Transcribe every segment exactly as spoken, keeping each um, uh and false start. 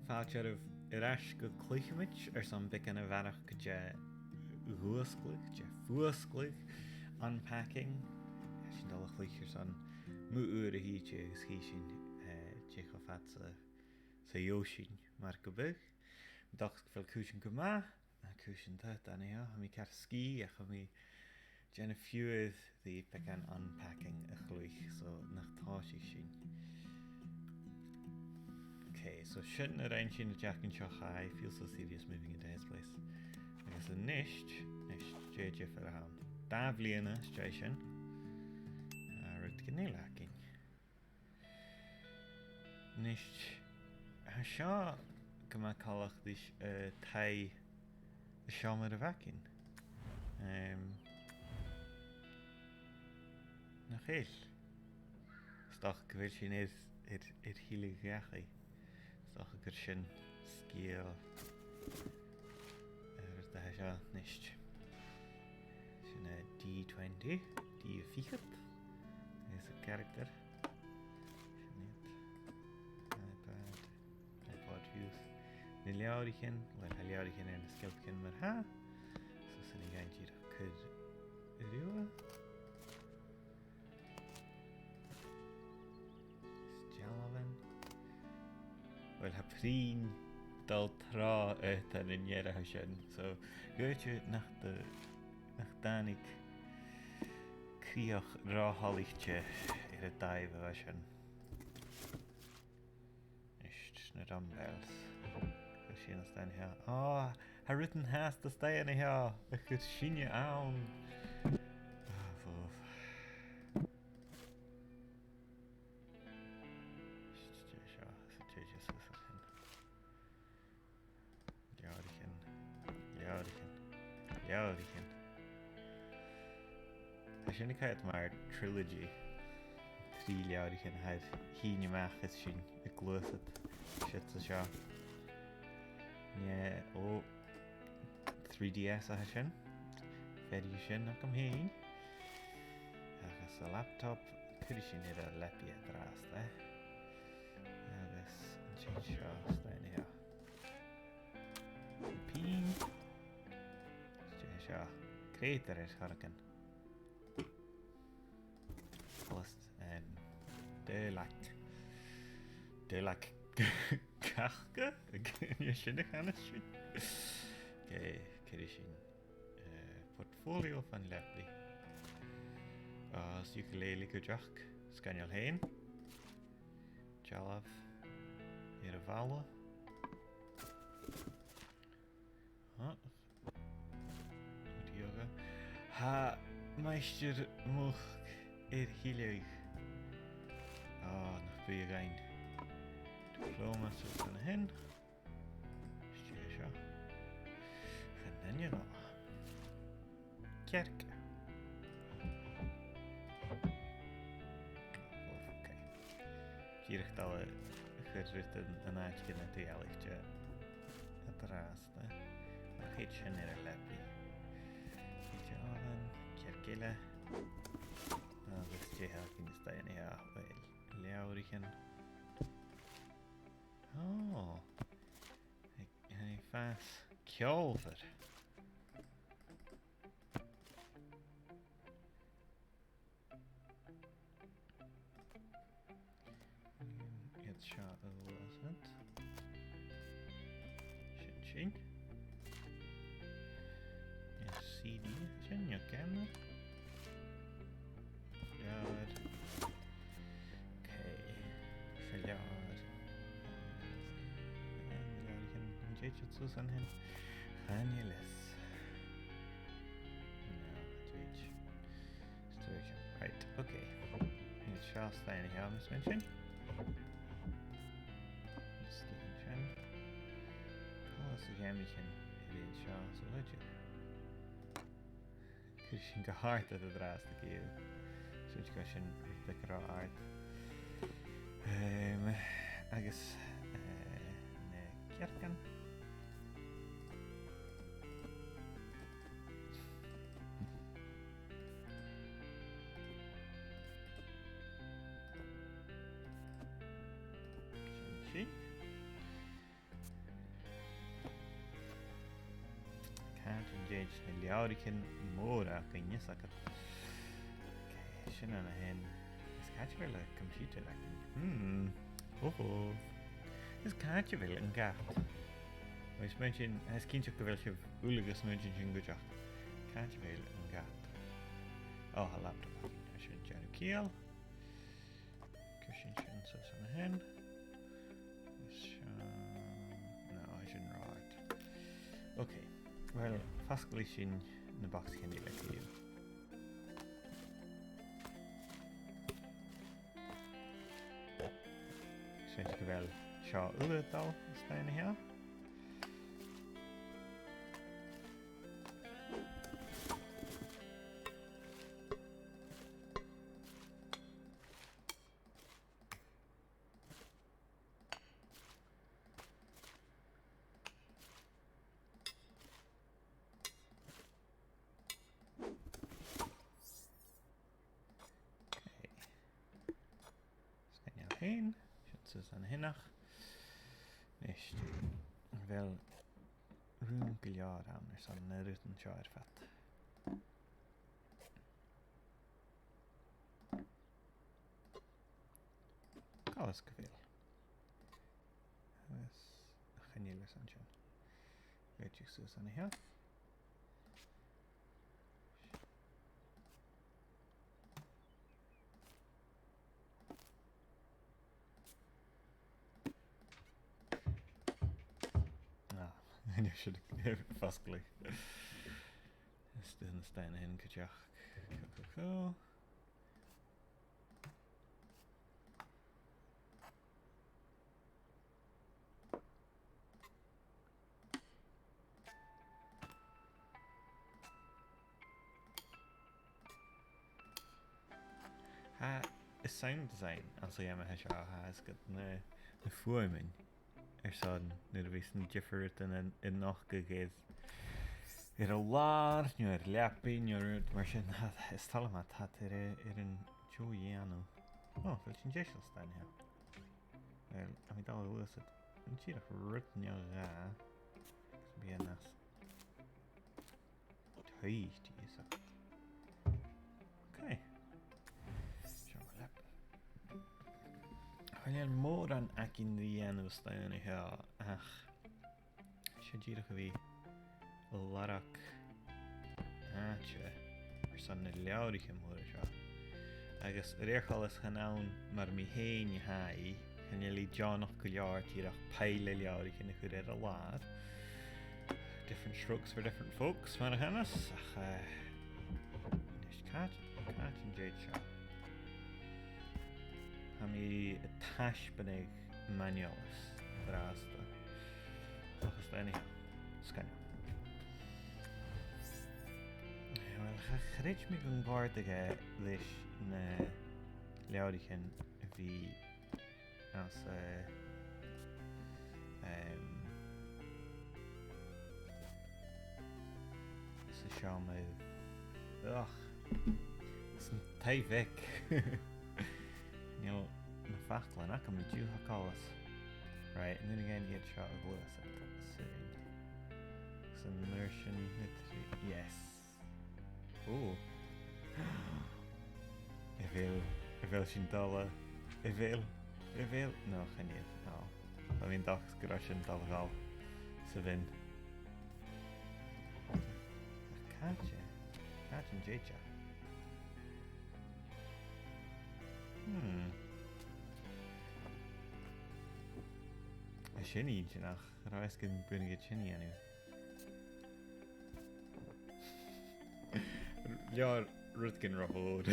Fàilte oirbh air ais gu Cluicheamaid airson beagan a bharrachd de dh'fhuasgladh, de fhuasgladh, unpacking. Tha sinn a' dol a chluich airson mu uair a thìde agus chì sinn, eh, dè cho fad 's a, 's a gheibh sinn, mar gum biodh. Tha mi an dòchas gu bheil cùisean gu math. Tha cùisean taghta an-seo, tha mi car sgìth ach tha mi a' dèanamh fiughair ri beagan unpacking a chluich, so nach tòisich sinn. Okay, so sin na rinn sinn an t-seachdain seo chaidh, Feel So Serious Moving Into His Place. Agus a-nis, a-nis, dè an diofar a th' ann? Dà bhliadhna às dèidh sin, tha rudeigin eile againn. Nis, tha seo gu math coltach ris, eh, taigh an seòmar a bh' againn. Em, nach eil? 'S dòcha gu bheil sinn air, air, air tilleadh dhachaigh. 'S dòcha gur sin sgeul air an taigh seo a-nis. Sin e, D twenty, D fichead. Agus a character. Sin iad. iPad. iPod views. Na leabhraichean. Uill, tha leabhraichean air na sgeilpichean mar-thà. So 's urrainn dhuinn dìreach cur riutha. Is dealbhan. Uill, tha prìne a' dol tro aodann an fhear a tha sin. So, dh'fhaodte nach do, nach tàinig crìoch ro thoilichte air an dàimh a bha sin. Is na dumbbells. Agus sin a-staigh an seo. Ò, tha rudan fhathast a-staigh an seo a chuir sinne ann. Ah, bhobh. Is dè seo, is dè seo, is dè seo. Leabhraichean. Leabhraichean. Leabhraichean. Tha sin a' coimhead mar trilogy. Trì leabhraichean a tha air tighinn a-mach is sinn a' gluasad siud 's an seo. Nì, ò, three D S a tha sin. Feumaidh sin agam fhìn. Agus an laptop, cuiridh sinn air an leabaidh an-dràsta, eh? Agus an t-seann seo a-staigh an seo. Pin. Is dè seo? Creutair air choreigin. Post, em, daolag. Daolag caca? Nì sin a chanas sinn. Ok, cuiridh sinn, eh, portfolio fon leabaidh. Agus ukulele cuideachd. Sgoinneil fhèin. Dealbh air a' bhalla. Ah, Yoga. Tha Maighstir Muc air tilleadh. Ah, nach bi againn. Diploma, so sin a sin. Is dè seo? Chan eil e math. Cearc. Oh, ok. Dìreach dol a chur rudan an àiteigin a dh'fheuch e an-dràsta. Ach thèid sin air an leabaidh. Dealbhan, cearc eile. Agus dè th' againn a-staigh an seo? Uill, leabhraichean. Ò. Tha, tha e a' fàs ceòlmhor. Iad seo a' gluasad. Sin sin. Is C D sin, no camera. Leabhar. Ok. Is e leabhar. Leabhar sin, an tèid iad suas an sin? Chan eil fhios. No, tèid. Story. Right, ok. Nì seo a-staigh an seo, mus mi sin. Is dòcha sin. Cò às a dh'fheumadh sinn a bhith an seo sa leithid? Cuiridh sinn gu h-àrd an-dràsta, a Dhia. Sin gu sin beag ro àrd. Ehm, agus, eh, na cearcan. Sin sin. Is na leabhraichean mòra againn, is agad. Ok, sin an sin. Is càit a bheil an computer againn? Hmm. Oh, oh. Is càit a bheil an cat? Is muid sin, is cinnteach gu bheil sibh uile a' smaoineachadh sin cuideachd. Càit a bheil an cat? Oh, tha laptop againn. Tha sin a' dèanamh ciall. Cuir sinn sin suas an sin. Is seo, no, tha sin ro fhada. Ok, uill, fosglaidh sinn na bogsaichean uile co-dhiù. Is cinnteach gu bheil seo uile a' dol a-steach an seo. Ok. Sgoinneil fhèin, sin suas an sineach. Nis, a bheil rùm gu leòr ann airson na rudan seo air fad? Coltas gu bheil. Agus chan eil fhios an sin. Bheir sinn suas an seo. Ah, chan eil sin fosglaidh. Is dòcha gu bheil an sin cuideachd. Co, co, co. Tha, is sound design anns a' gheama seo, tha fhios agad, na, na fuaimean airson nuair a bhios na diofar rudan a' nochdadh air, air an làr, no air leabaidh, no rud mar sin, tha, is toil leam iad, tha iad air, air an deagh dhèanamh. Ò, a bheil sinn deiseil a-staigh an seo? Uill, tha mi a' dol a ghluasad dìreach rud no dhà. Agus bidh e nas toilichte, is e. Ok. Seo mo leabaidh. Chan eil mòran againn ri dhèanamh a-staigh an seo, ach 's e dìreach a bhith a' lorg àite airson na leabhraichean mòra seo. Agus a rèir choltais chan ann mar mi fhèin a tha i, chan eil i deònach gu leòr dìreach pile leabhraichean a chur air an làr. Different strokes for different folks, mar a chanas, ach, eh, a-nis, càit, càit an tèid seo? Tha mi a' taisbeanadh manuals an-dràsta. Ach is dòcha, sgoinneil. Uill, cha chreid mi gun còrdadh e leis na leabhraichean a bhith anns a', em, sa seòmar, ugh, san taigh bheag. Chan eil na faclan agam an-diugh, tha coltas. Right, an urrainn dhuinn iad seo a ghluasad, sin. San uair sin, na trì, yes. Ò. A bheil, a bheil sinn a' dol a, a bheil, a bheil, no, chan eil, no. Tha mi an dòchas gun robh sinn a' dol a dhol sa bhin. Ach càite, càite an tèid e? Hmm. Tha sin inntinneach, cha robh fhios gum b' urrainn dhut sin a dhèanamh. Leabhar rudeigin ro chòir.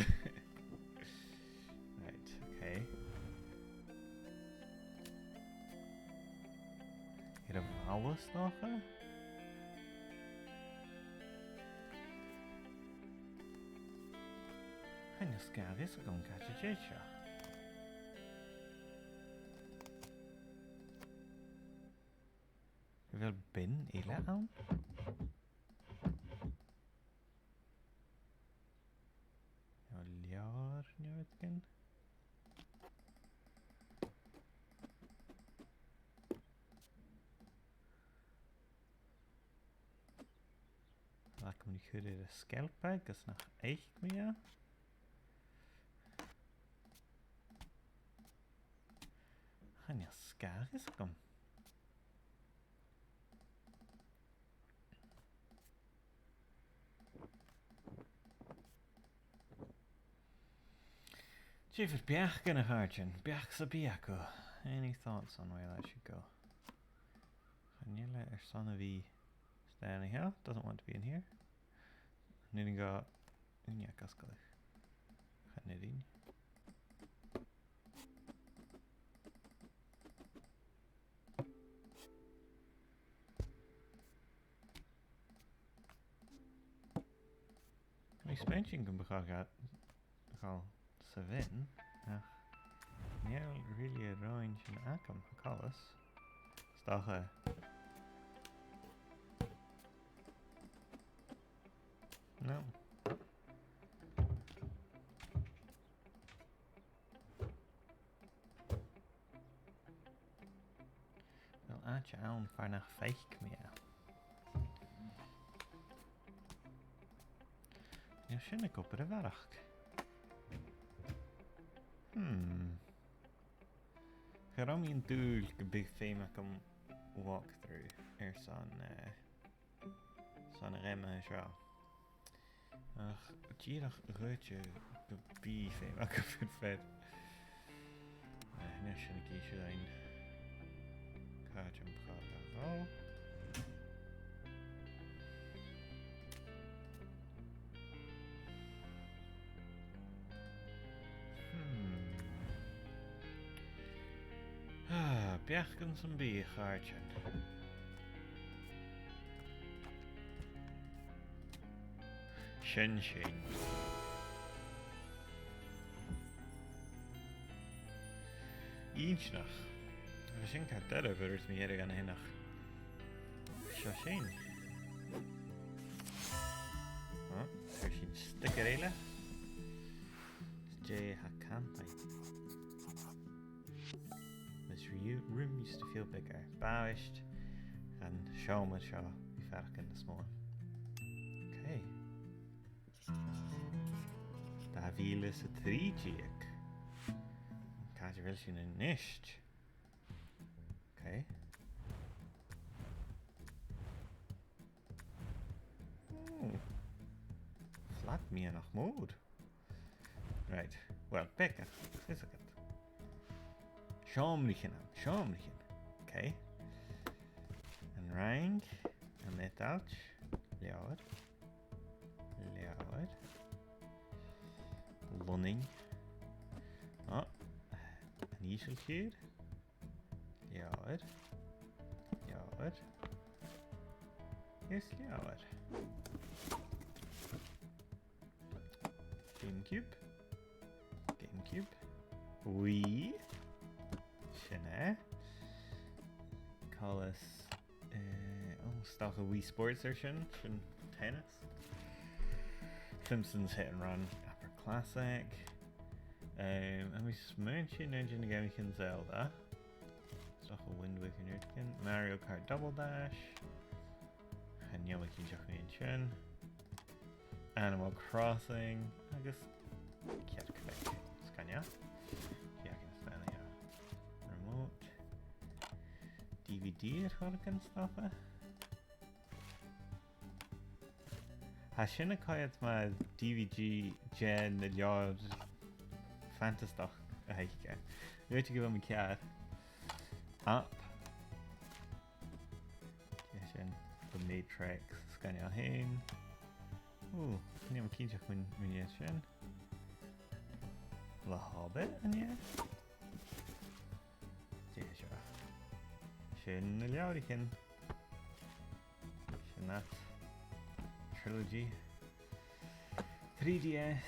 Right, ok. Air a' bhalla, is dòcha? Chan eil sgath a dh'fhios agam càit an tèid seo. A bheil bin eile ann? No leabhar no rudeigin? Tha Ach mi a' cur air an sgeilp agus nach fhaic mi e. Chan eil sgath agam. Dè am beachd, a chàirdean? Beachd sam bith agaibh? Any thoughts on where that should go? Chan eil e airson a bhith a-staigh an seo. Doesn't want to be in here. Nì sinn gu uinneag fhosgladh. Chan eil. Tha mi a' smaointinn gum bu chòir dha a dhol sa bhin, ach chan eil really an rud sin agam, a' coimhead. 'S dòcha. No. Well, àite ann far nach fhaic mi e. Nì sinn e gu bràth. Hmm. Cha robh mi an dùil gum biodh feum agam walkthrough airson, eh, son a' gheama seo. Ach dìreach dh'fhaodte gum bi feum agam air feadh. Eh, nì sinn e gu sìorraidh. Càit am bu chòir dha a dhol? Hmm. Ah, beachdan sam bith, a chàirdean. Sin sin. Inntinneach. Agus sin car doirbh, a bheir mi air a dhèanamh. Seo sinn. Ah, seo sinn sticker eile. Dè tha campaign? This reu- room used to feel bigger. B' àbhaist dhan seòmar seo a bhith a' faireachdainn nas motha. Okay. Dà mhìle 's a trì deug. Càit a bheil sinn a-nis? Okay. Hmm. Flat meadhanach mòr. Right. Well, beagan. Is agad. Seòmraichean ann. Seòmraichean. Okay. An Fhraing. An Eadailt. Leabhar. Leabhar. Lunnainn. Ah. An Ìsiltír. Leabhar. Leabhar. Is leabhar. GameCube. GameCube. Wii. Sin e. Collas. Eh, oh, 's dòcha Wii Sports air sin, sin tennis. Simpsons Hit and Run, Upper Classic. Um, tha mi a' smaointinn air na geamaichean Zelda. 'S dòcha Wind Waker an uair sin. Mario Kart Double Dash. Chan eil mi cinnteach mu dheidhinn sin. Animal Crossing, agus cearc bheag. Sgoinneil. Cearc an sgoinneil. Remote. DVD air choreigin 's dòcha. Tha sin a' coimhead mar DVD de na leabhair fantastach a th' aice. Dh'fhaodte gu bheil mi ceàrr. App. Sin The Matrix, sgoinneil fhèin. Ò, chan eil mi cinnteach mu, mu dheidhinn sin. The Hobbit, an e? Dè seo? Sin na leabhraichean. Sin that. Trilogy. Three D S,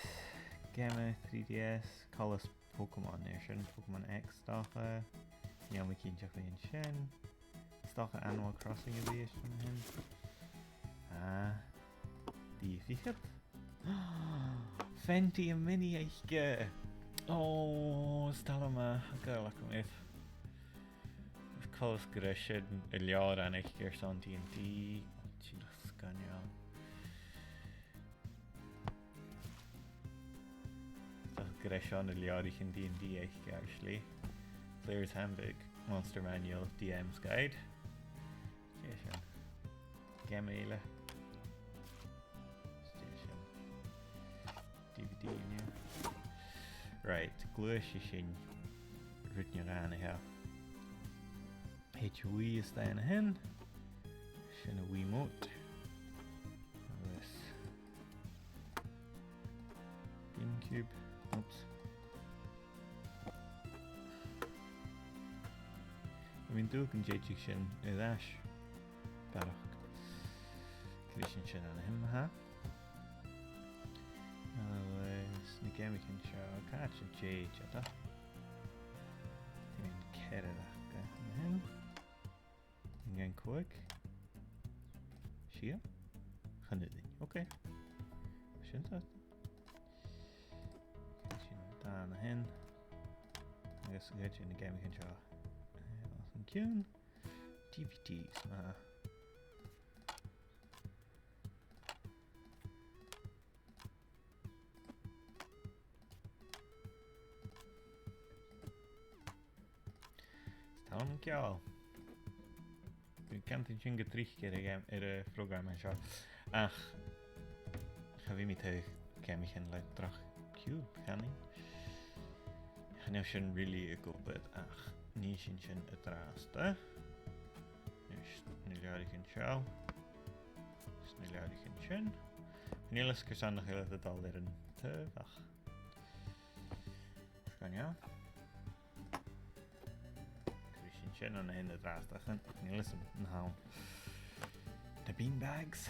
Gamma three D S, collas Pokémon air sin, Pokémon X 's dòcha. Chan eil mi cinnteach mu dheidhinn sin. 'S dòcha Animal Crossing a bhios sin fhèin. Ah, dà fhichead. Fenty an Mini aice. Ò, 's toil leam e, tha gaol agam air. Is coltas gur e sin an leabhar a th' aice airson D and D. Tha sin sgoinneil. gur e seo na leabhraichean D and D aice, actually. Player's Handbook, Monster Manual, D M's Guide. Dè seo? Geama eile. Dè seo? D V D an-diugh. Right, gluaisidh sinn rudan a-nis. H V a-staigh an sin. Sin a' Wiimote. Agus GameCube. Oops. Tha mi an dùil gun tèid sin air ais. Barrachd. Cuiridh sinn sin an sin, ha? Agus na geamaichean seo, càit an tèid iad? Tha mi an ceathramh aca an sin. An ceann còig? Sia? Chan eil duine. Ok. Sin e. Sin dà an sin. Agus gheibh sinn na geamaichean seo, eh, os an cionn. D V Ds, ma-thà. Is toil leam an ceòl. Bidh mi a' cantainn sin gu tric air a' gheam-, air a' phrògram an seo. Ach cha bhi mi a' toirt ceum a chionn le droch cube, chanainn. Chan eil sin really ag obair, ach nì sinn sin an-dràsta. Is na leabhraichean seo. Is na leabhraichean sin. Chan eil fhios carson nach eil iad a' dol air an taobh, ach sgoinneil. Cuiridh sinn sin an sin an-dràsta, chan eil fhios am, an ann. Na beanbags.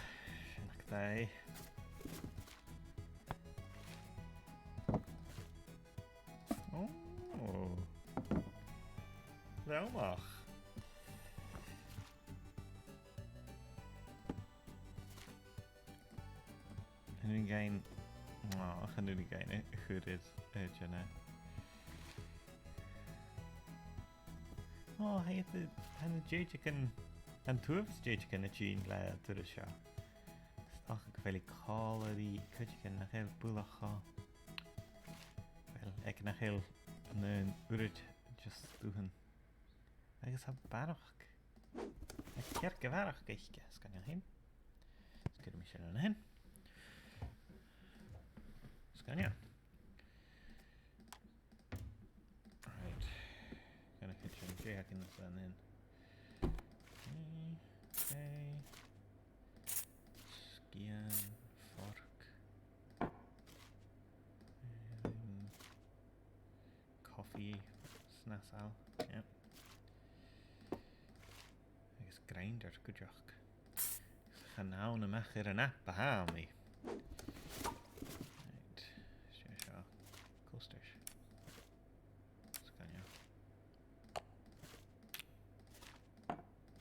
Sin agad e. Oh. Leamach. Chan urrainn dhuinn, no, chan urrainn dhuinn a chur air, air dèanamh. Ò, tha iad, tha na dèideagan, an t-uabhas dèideagan a' tighinn le turas seo. Is dòcha gu bheil i còmhla ri cuideigin nach eil buileach cho, well, aig nach eil an aon uiread just dùthain. Agus tha barrachd. Tha cearc a bharrachd aice, sgoinneil fhèin. Is cuiridh mi sin an sin. Sgoinneil. Right. Gonna kitchen. Dè th' againn san sin? Okay. Sgian, forc. Um, coffee, snasail. Yeah. Agus grinder, cuideachd. Chan ann a-mach air an app a tha mi. Right, 's e seo. Coasters. Sgoinneil.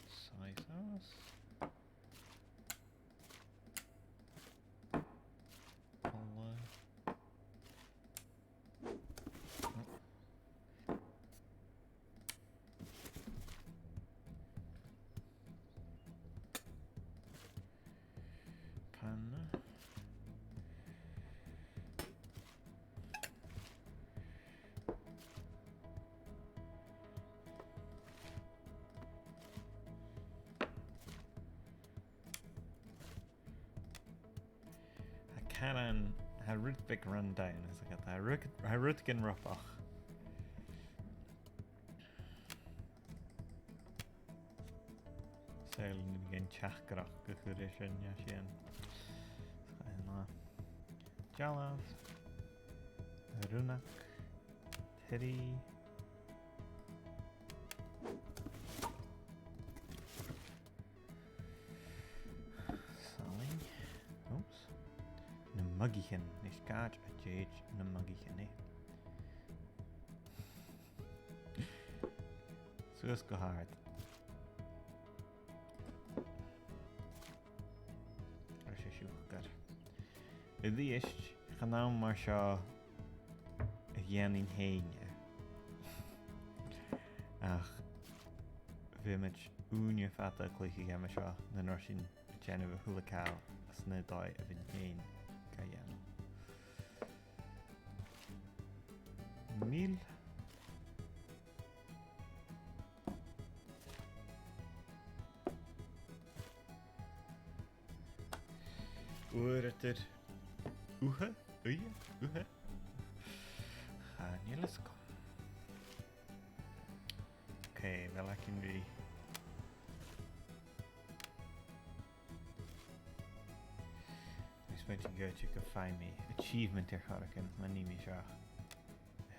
Soy sauce. Ola. Panna. Tha caran, tha rud beag run down, is dòcha, tha rud, tha rudeigin robach. Saoil an urrainn dhuinn teachdaireachd a chur air sin, no sin. Saoil na. Dealbh. Rionnag. Tiri. Salainn. Oops. Na mugaichean. Nis càit an tèid na mugaichean, eh? Suas gu h-àrd. Leis an siùcar. A-rithist, chan ann mar seo a dhèanainn fhèin e. Ach bhiomaid ùine fada a' cluich a' gheama seo nan robh sinn a' dèanamh a h-uile càil anns na dòigh a bhithinn fhèin ga dhèanamh. mil. Uair eadar. Uha? Uha? Uha? Chan eil fhios agam. Ok, well, I can be... Agus muid an gabhail gu find me achievement air choreigin, ma nì mi seo. A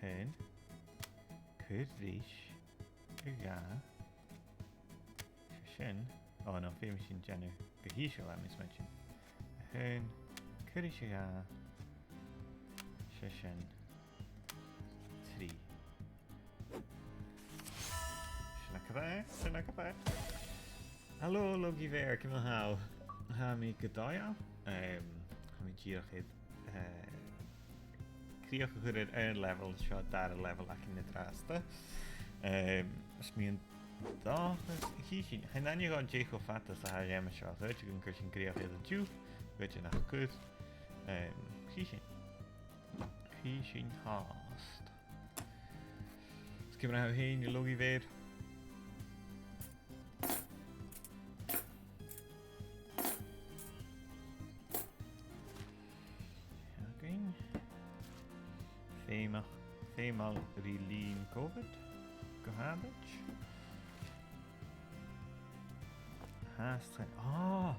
h-aon. Cuir ris a dhà. 'S e sin. Oh no, feumaidh sinn dèanamh gu h-ìosal, tha mi a' smaointinn. A h-aon. Cuir ris a dhà. 'S e sin. Trì. Sin agad e, sin agad e. Halò, Logie Bhear, ciamar a tha thu? Tha mi gu dòigheil. Em, tha mi dìreach air, eh, crìoch a chur air aon level, seo dara level againn an-dràsta. Em, is mi an dòchas, chì sinn, chan aithne dhomh dè cho fada 's a tha a' gheama seo, dh'fhaodte gun cuir sinn crìoch air an-diugh, dh'fhaodte nach cuir. Em, chì sinn. Chì sinn fhathast. Is ciamar a tha thu fhèin, a Logie Bhear? Againn. Feumaidh, feumail ri linn Covid. Gu h-àraid. Tha, 's e, ah!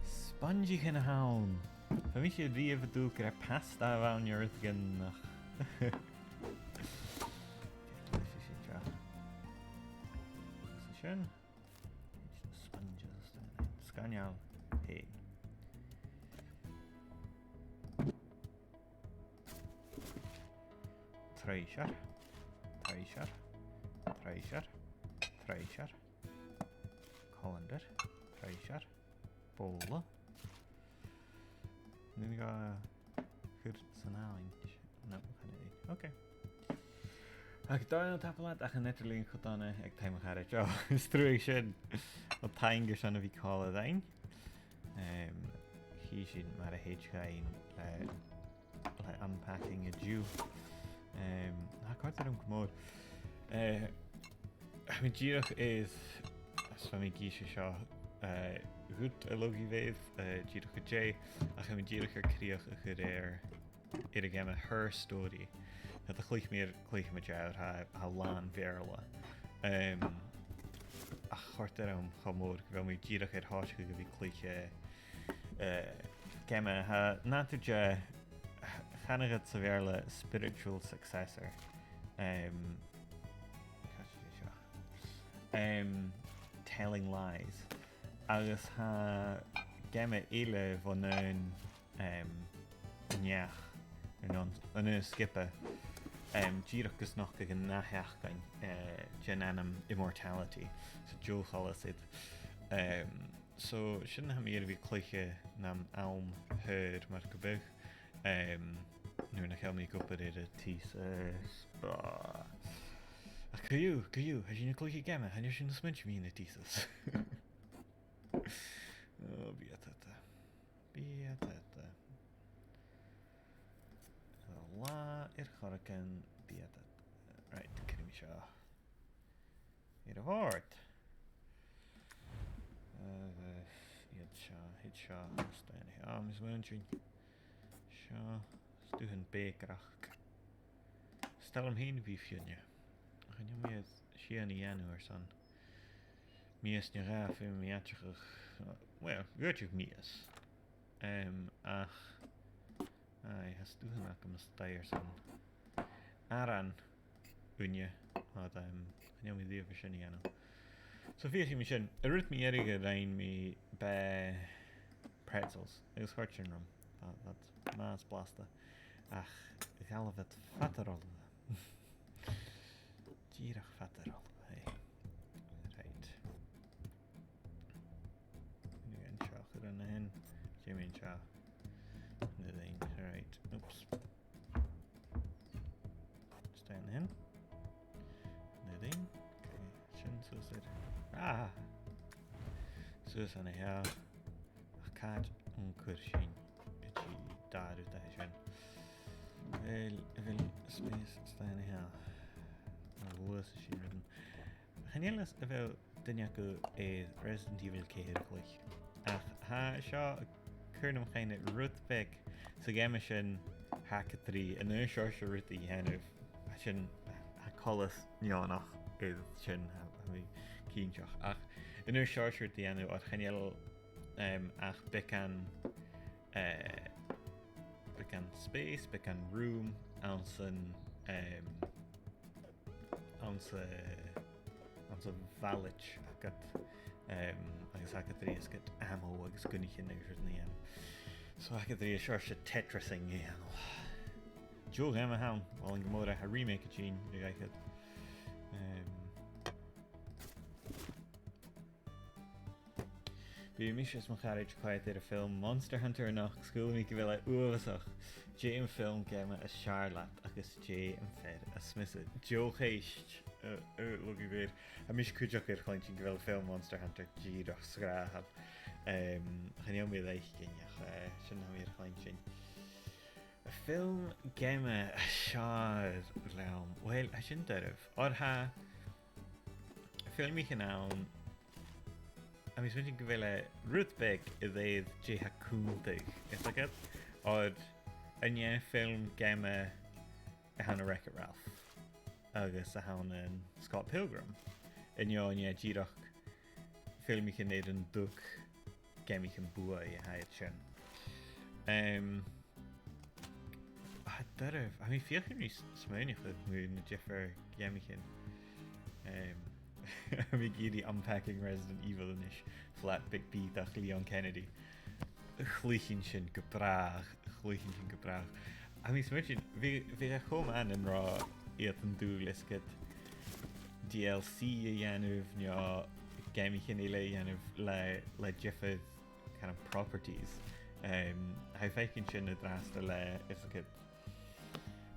Spongichean a th' ann. Bha mise a-riamh an dùil gur e pasta a bh' ann air an gnothach. Leis sin seo. Leis sin. Sponges. Sgoinneil. Hey. Treasure. Treasure. Treasure. Treasure. Colander. Treasure. Bobhla. Nì mi gabhail a chur san àmhainn. No, chan eil. Ok. Ach dòigheil, tapadh leat, ach an eadar-lìon cho dona aig taigh mo charaid. Oh, is truagh sin. Well, taing airson a bhith còmhla rinn. Em, chì sinn mar a thèid dhuinn le le unpacking an-diugh. Em, tha e a' còrdadh rium gu mòr. Eh, tha mi dìreach air, is bha mi ag innse seo, eh, dhut, a Logie Bhear, eh, dìreach gu dè, ach tha mi dìreach air crìoch a chur air, air a' gheama Her Story. Tha e a' cluich mi air, cluicheamaid air, tha, tha e làn Bheurla. Em, ach chòrd e rium cho mòr gu bheil mi dìreach air thòiseachadh a bhith a' cluich, eh, eh, geama, tha, nàdar de, chanadh iad sa Bheurla spiritual successor. Em, càit a bheil seo? Em, Telling Lies. Agus tha geama eile bhon aon, em, neach, an aon, an aon sgioba, em, dìreach gus nochdadh an ath-sheachdain, eh, den ainm Immortality. So, deagh choltas iad. Em, So, sin na tha mi air a bhith a' cluich nam àm shaor mar gum biodh, em, nuair nach eil mi ag obair air an t-sìos. Ach co-dhiù, co-dhiù, tha sinn a' cluich geama, chan eil sinn a' smaointinn mu dheidhinn an t-sìos. Ò, bidh e fada. Bidh e fada. An latha air choreigin, bidh e fada. Right, cuiridh mi seo air a' bhòrd. Eh, iad seo, iad seo, is dòcha, ah, is mi an sin. Seo, is dòcha am bèicearachd. Is toil leam fhìn a bhith a' feuchainn. Chan eil mi air sìon a dhèanamh airson mìos no dhà, feumaidh mi aideachadh, well, dh'fhaodadh mìos. Em, ach, aye, tha stuth agam a-staigh airson aran ùine, ach, em, chan eil mi a-riamh air sin a dhèanamh. So, feuchaidh mi sin. An rud mu dheireadh a rinn mi, b' e pretzels, agus chòrd sin rium. Tha, tha iad math 's blasta. Ach, dh'fhalbh iad fada ro làimh. Dìreach fada ro làimh, hey. Right. Nì mi an seo a chur an sin. Dè mu dheidhinn seo? An sin. Right. Oops. Stay an sin. An sin. Okay. Sin suas air. Ah! Suas an seo. Ach càit an cuir sinn an dà rud a tha sin? bheil, a bheil space stad an-seo? Mar a luas sin rudan. Chan eil fhios a bheil duine agaibh air Resident Evil ceithir a chluich. Ach tha seo a' cur nam chuimhne rud beag sa gheama sin, tha e gu tric an aon seòrsa rud a dhèanamh. Tha sin, tha coltas neònach air sin, tha, tha mi cinnteach. Ach an aon seòrsa rud a dhèanamh, oir chan eil, em, ach beagan, eh, beagan space, beagan room anns an, em, anns a', anns a' bhaile agad, em, agus tha gu tric 's gum bi ammo agus gunnaichean agus rudan a dhèanamh. So tha gu tric seòrsa Tetrising a dhèanamh. Deagh gheama a th' ann, uill, an-còmhnaidh, tha remake a' tighinn, a dh'aithghearr. Em, Bidh mise is mo charaid a' coimhead air a' fhilm Monster Hunter a-nochd, 's shaoil mi gu bheil e uabhasach. Dè am film geama as fheàrr leat agus dè am fear as miosa? Deagh cheist, a, a, a luchd-ionnsachaidh. Tha mise cuideachd air a chluinntinn gu bheil film Monster Hunter dìreach sgràthail. Em, chan eil mi air fhaicinn, ach, eh, sin a tha mi air a chluinntinn. Film geama as fheàrr leam. Uill, tha sin doirbh. Oir tha filmichean ann, tha mi a' smaointinn gu bheil e rud beag a rèir dè tha cunntadh, is dòcha, oir an e film geama a th' ann an Wreck-It Ralph agus a th' ann an Scott Pilgrim? An e, an e dìreach filmichean air an tug geamaichean buaidh a tha iad sin? Em, tha e doirbh. Tha mi a' feuchainn ri s-, smaoineachadh mu na diofar gheamaichean. Em, tha mi ag iarraidh Unpacking Resident Evil a-nis, flat big bìodach Leon Kennedy. Chluicheann sin gu bràth, chluicheann sin gu bràth. Tha mi a' smaointinn, bhiodh, bhiodh e cho math nan robh iad an dùil is gum biodh D L C a dhèanamh, no geamaichean eile a dhèanamh le, le diofar kind of properties. Em, tha mi a' faicinn sin an-dràsta le, is dòcha,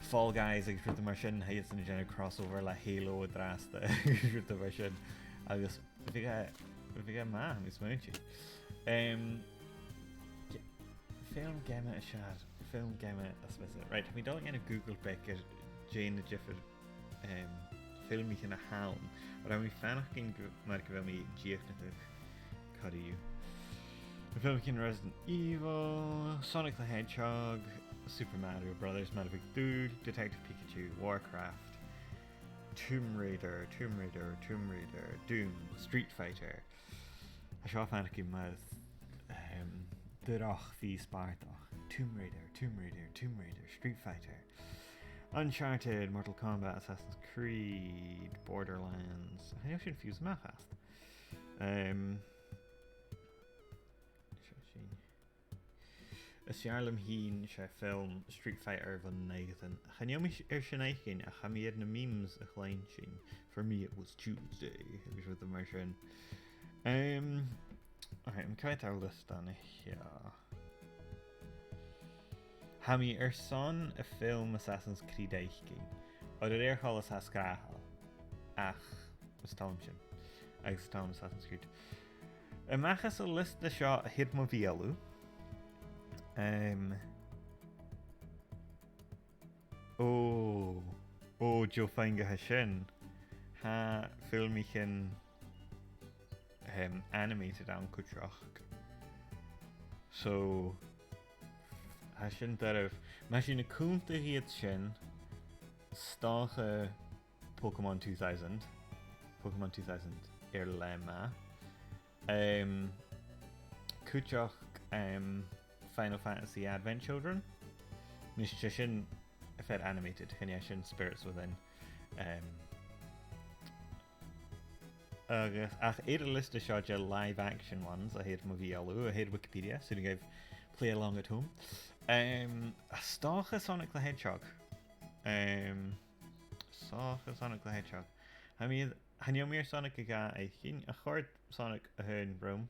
Fall Guys agus rudan mar sin, tha iadsan a' dèanamh crossover le Halo an-dràsta agus rudan mar sin. Agus bhiodh e, bhiodh e math, tha mi a' smaointinn. Em, ge-, film geama as fheàrr, film geama as miosa. Right, tha mi a' dol a dhèanamh Google beag air dè na diofar, em, filmichean a th' ann. Oir tha mi a' faireachdainn gu, mar gu bheil mi a' dìochuimhneachadh cò iad. Na filmichean Resident Evil, Sonic the Hedgehog, Super Mario Brothers, Madainn Mhac an t-Saoir, Detective Pikachu, Warcraft, Tomb Raider, Tomb Raider, Tomb Raider, Doom, Street Fighter. Tha seo a' faireachdainn mar, em, duilleag fìor spòrsail. Tomb Raider, Tomb Raider, Tomb Raider, Street Fighter, Uncharted, Mortal Kombat, Assassin's Creed, Borderlands. Chan eil sin fiù 's a-mach às. Em, seo sinn. Is fheàrr leam fhìn 's e film Street Fighter bhon naochadan. Chan eil mi air sin fhaicinn, ach tha mi air na memes a chluinntinn. For me it was Tuesday. Agus rudan mar sin. Em, alright, tha mi a' coimhead air an liosta an-seo. Tha mi airson a' film Assassin's Creed fhaicinn. Oir a rèir choltais tha e sgràthail. Ach, is toil leam sin. Agus is toil leam Assassin's Creed. A-mach às an liosta seo a thèid mo bheulaibh. Em, ò, ò, deagh phuing a tha sin. Tha filmichean, em, animated ann cuideachd. So, tha sin doirbh. Ma tha sinn a' cunntadh iad sin, 's dòcha Pokémon two thousand. Pokémon two thousand air leth math. Em, cuideachd, em, Final Fantasy Advent Children. Nis, 's e sin am fear animated, chan e sin Spirits Within. Em, agus, ach air an liosta seo de live action ones, a tha air mo bheulaibh, a tha air Wikipedia, so you can play along at home. Em, 's dòcha Sonic the Hedgehog. Em, 's dòcha Sonic the Hedgehog. Tha mi, chan eil mi air Sonic a dhà fhaicinn, ach chòrd Sonic a h-aon rium.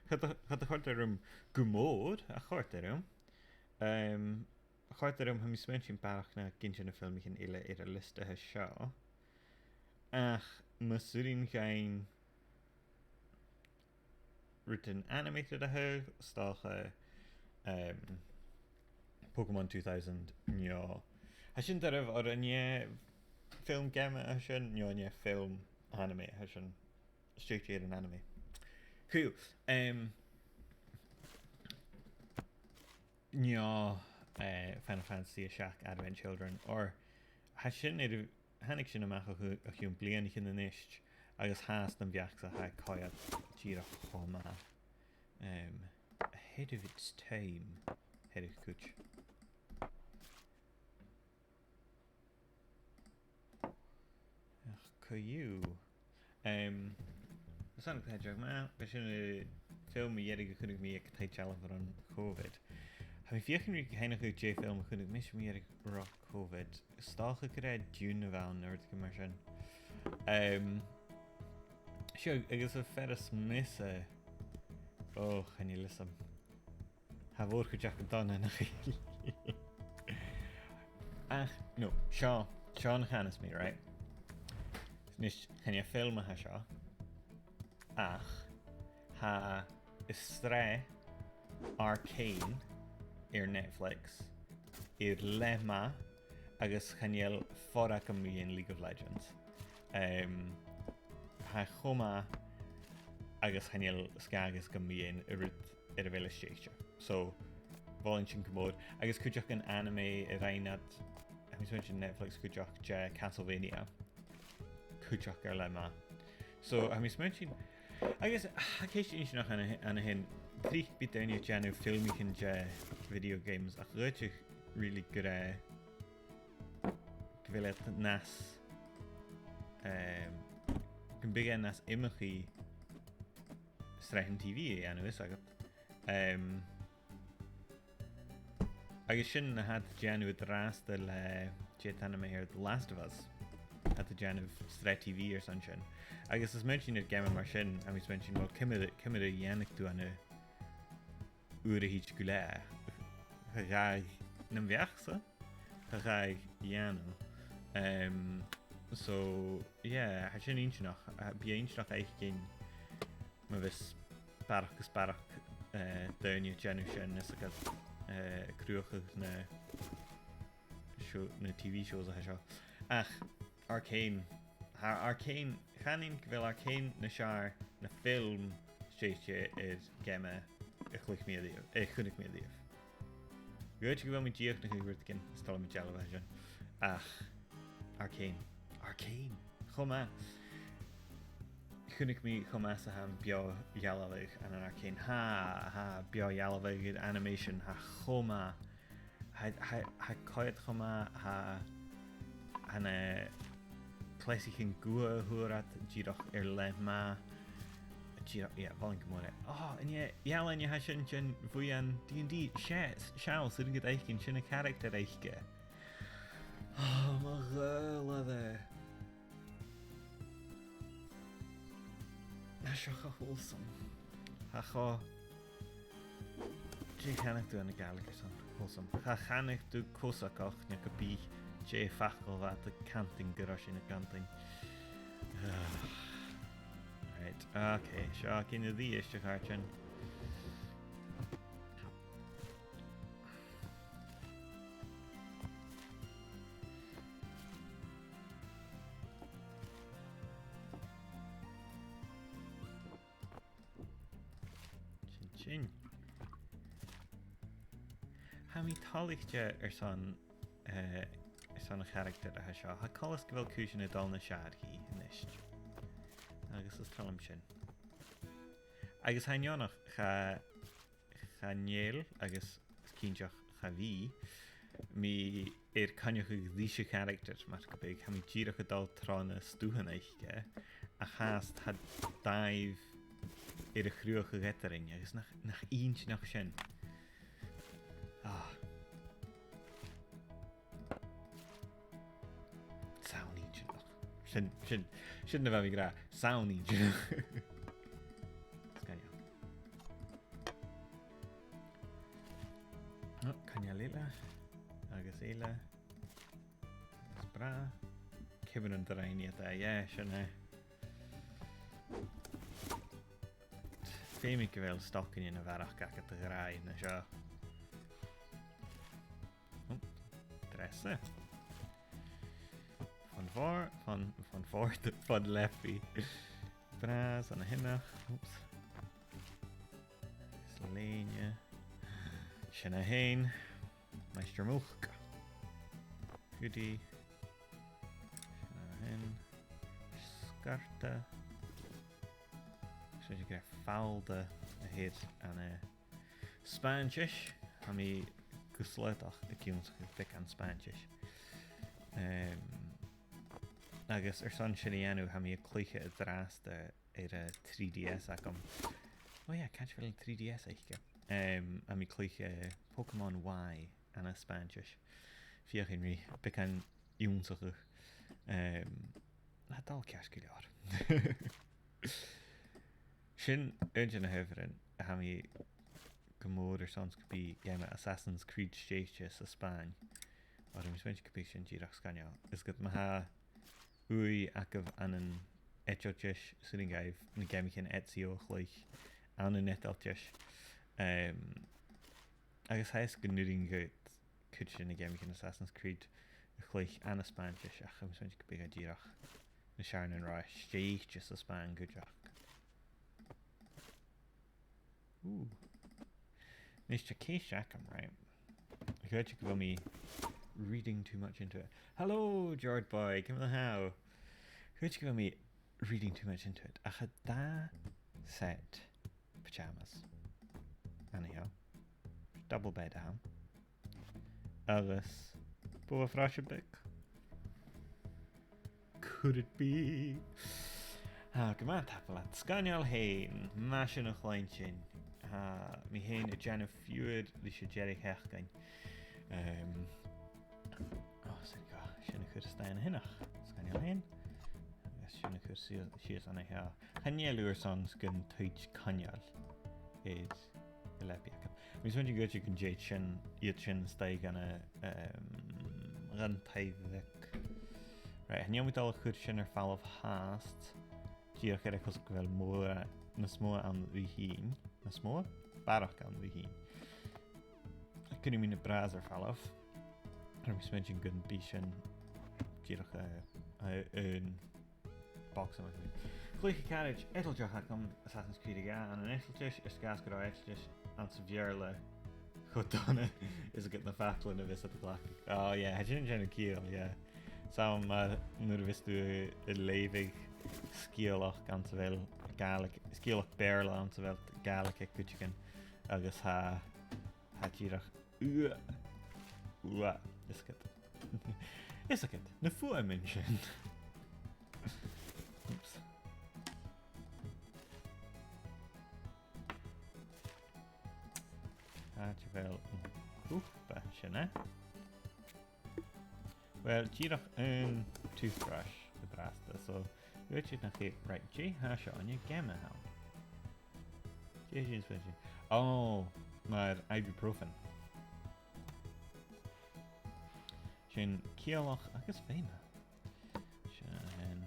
Cha do, cha do chòrd e rium gu mòr, ach chòrd e rium. Em, chòrd e rium, tha mi a' smaointinn barrachd na gin de na filmichean eile air an liosta seo. Ach mas urrainn dhuinn rudan animated a thaghadh, 's dòcha, em, Pokémon two thousand, no Tha sin doirbh, oir an e film geama a tha sin, no an e film anime a tha sin? Stèidhichte air an anime. Cool. Em, no, eh, Final Fantasy a seachd Advent Children, oir tha sin air, thàinig sin a-mach o chionn, o chionn bliadhnaichean a-nis, agus tha e nam bheachd-sa, tha e a' coimhead dìreach cho math. Em, ahead of its time, ahead of cuid. Ach co-dhiù. Em, 's ann a' cleachdadh ma, b' e sin an film mu dheireadh a chunnaic mi aig taigh-dealbh ron Covid. Tha mi a' feuchainn ri cuimhneachadh dè film a chunnaic mise mu dheireadh ro Covid. 'S dòcha gur e Dune a bh' ann, no rudeigin mar sin. Em, seo, agus am fear as miosa, o, chan eil fhios agam. Tha a' mhòr-chuid aca dona, nach eil? Ach, no, seo, seo na chanas mi, right? Nis, chan e film a tha seo, ach tha an t-sreath Arcane air Netflix air leth math agus chan eil fuath agam mu dheidhinn League of Legends. Em, tha e cho math agus chan eil sgath agam mu dheidhinn an rud air a bheil e stèidhichte. So, mholainn sin gu mòr. Agus cuideachd an anime a rinn iad, tha mi a' smaointinn Netflix cuideachd, eh, Castlevania. Cuideachd air leth math. So, tha mi a' smaointinn, agus, ah, ceist inntinneach ann a, ann a shin, tric bidh daoine a' dèanamh filmichean de video games, ach dh'fhaodte really gur e, gu bheil iad nas, em, gum biodh e nas iomchaidh sreathan T V a dhèanamh, fhios agad. Em, agus sin na tha iad a' dèanamh an-dràsta le, dè an t-ainm a th' air, The Last of Us. Tha iad a' dèanamh sreath T V airson sin. Agus is mi a' smaointinn air geama mar sin, tha mi a' smaointinn, well, ciamar, ciamar a dhèanadh tu ann an uair a thìde gu leth? Cha ghabhadh, nam bheachd-sa, cha ghabhadh dhèanamh. Em, so, yeah, tha sin inntinneach. Tha, bidh e inntinneach fhaicinn ma bhios barrachd is barrachd, eh, daoine a' dèanamh sin, fhios agad, eh, a' cruthachadh na seo, na T V shows a tha seo. Ach, Arcane. Tha Arcane, chanainn gu bheil Arcane nas fheàrr na film stèidhichte air geama a chluich mi a-riamh, a chunnaic mi a-riamh. Dh'fhaodte gu bheil mi dìochuimhneachadh rudeigin, is toil leam an dealbh a tha sin. Ach, Arcane. Arcane. Cho math. Chunnaic mi cho math 's a tha am beò-dhealbhadh ann an Arcane. Tha, tha, beò-dhealbhadh, animation, tha e cho math. Tha, tha, tha e a' coimhead cho math, tha, tha na cleasaichean gutha a fhuair iad dìreach air leth math. Dìreach, yeah, mholainn gu mòr e. Oh, an e, ealain a tha sin den bhuidheann D and D? Seadh, seall, 's urrainn dhut fhaicinn, sin a' character aice. Oh, mo ghaoil e. Tha seo cho wholesome. Tha e cho, dè chanadh tu ann an Gàidhlig airson wholesome? Cha chanadh tu cosagach no ge bith dè am facal a bha iad a' cantainn gun robh sinn a' cantainn. Ah. Right, okay, seo againn a-rithist, a chàirdean. Sin sin. Tha mi toilichte airson, eh, airson a' character a tha seo. Tha coltas gu bheil cùisean a' dol nas fheàrr dhi a-nis. Agus is toil leam sin. Agus tha e neònach, cha, chan eil, agus is cinnteach cha bhi mi air coinneachadh ris a' character, mar gum biodh, tha mi dìreach a' dol tro na stuthan aice, ach fhathast tha dàimh air a chruthachadh eadarainn, agus nach, nach inntinneach sin. Ah. Sàmhach inntinneach. Sin, sin, sin na bha mi ag ràdh. Sàmhach inntinneach. Sgoinneil. O, coinneal eile. Agus eile. Is bràth. Ciamar an do rinn iad e? Yeah, sin e. Feumaidh gu bheil stocainnean a bharrachd agad a ghràidh na seo. O, dreasa. Fon, fon, fon fhòrd, fon leabaidh. Bràthair an a h-aon. Oops. Is lèine. Sin a h-aon. Maighstir Muc. Hoodie. Sin a h-aon. Sgàrta. So, 's e gu bheil fàilte a th' ann an, eh, Spàinntis. Tha mi gu slaodach ag ionnsachadh beagan Spàinntis. Em, agus airson sin a dhèanamh, tha mi a' cluiche an-dràsta air an three D S agam. Oh yeah, càit a bheil an three D S aice? Em, tha mi a' cluiche Pokémon Y ann an Spàinntis. Feuchainn ri beagan ionnsachadh. Em, tha e a' dol ceart gu leòr. Sin aon de na h-adhbharan a tha mi gu mòr airson 's gum bi geama Assassin's Creed stèidhichte sa Spàinn. Oir tha mi a' smaointinn gum bi sin dìreach sgoinneil. Is ged ma tha ùidh agaibh ann an eadaltas, 's urrainn dhuibh na geamaichean Ezio a chluich ann an eadaltas. Em, agus tha fhios gun urrainn dhut cuid de na geamaichean Assassin's Creed a chluich ann an Spàinntis, ach tha mi a' smaointinn gum bi e dìreach nas fheàrr nan robh e stèidhichte sa Spàinn cuideachd. Ooh. Nis, tha ceist agam, right? Chreid gu bheil mi reading too much into it. Hello, George boy, ciamar a tha thu? Chreid gu bheil mi reading too much into it. Ach tha dà set pyjamas ann a sheo. Double bed a th' ann. Agus bogha-frois beag. Could it be? Ah, gu math tapadh leat. Sgoinneil fhèin. Math sin a chluinntinn. Tha mi fhèin a' dèanamh fiughair ris an deireadh-sheachdain. Em, oh, sin e, sin a' cur a-steach an sineach. Sgoinneil fhèin. Agus sin a' cur sìos, sìos an seo. Chan eil fhios agam 's gun tuit coinneal air an leabaidh agam. Tha mi a' smaointinn gun tèid sin, iad sin a-steach dhan a, em, dhan taigh bheag. Right, chan eil mi dol a chur sin air falbh fhathast. Dìreach air a chus gu bheil mòran, nas motha ann ri thighinn. Nas motha? Barrachd ann ri thighinn. Cuiridh mi na bràithrean air falbh. Tha mi a' smaointinn gum bi sin dìreach, eh, eh, aon bogsa mar sin. Cluicheadh caraid eadalach agam Assassin's Creed a dhà ann an eadaltas, is gus an robh eadaltas anns a' Bheurla cho dona is a gheibh na faclan a bhios iad a' glacadh. Oh yeah, tha sin a' dèanamh ciall, yeah. 'S ann mar nuair a bhios tu a' leughadh sgeulachd anns a bheil Gàidhlig, sgeulachd Beurla anns a bheil Gàidhlig aig cuideigin, agus tha, tha dìreach, ua, ua, is ged. Is ged, na fuaimean sin. Oops. Càit a bheil an cupa sin, eh? Well, dìreach an toothbrush a-bhos, so, thuirt iad nach e, right, dè tha seo, an e geama a th' ann? Dè tha sinn a' faicinn? Oh, mar ibuprofen. Sin ciallach agus feumail. Sin.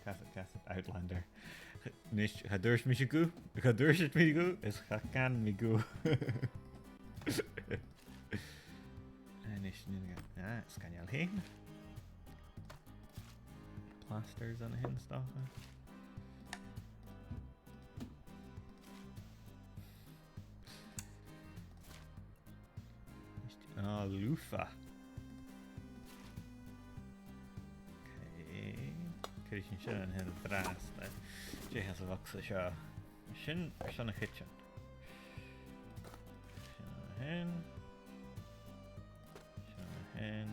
Cassette, cassette, Outlander. Nis, cha tuirt mise gu, cha tuirt mise gu, is cha can mi gu. A-nis, nì mi, ah, sgoinneil fhèin. Plasters ann a shin, 's dòcha. Ah, loofah. Okay. Cuiridh sinn sin an sin an-dràsta. Dè tha sa bhogsa seo? Sin, sin a' chidsin. Sin a shin. Sin a shin.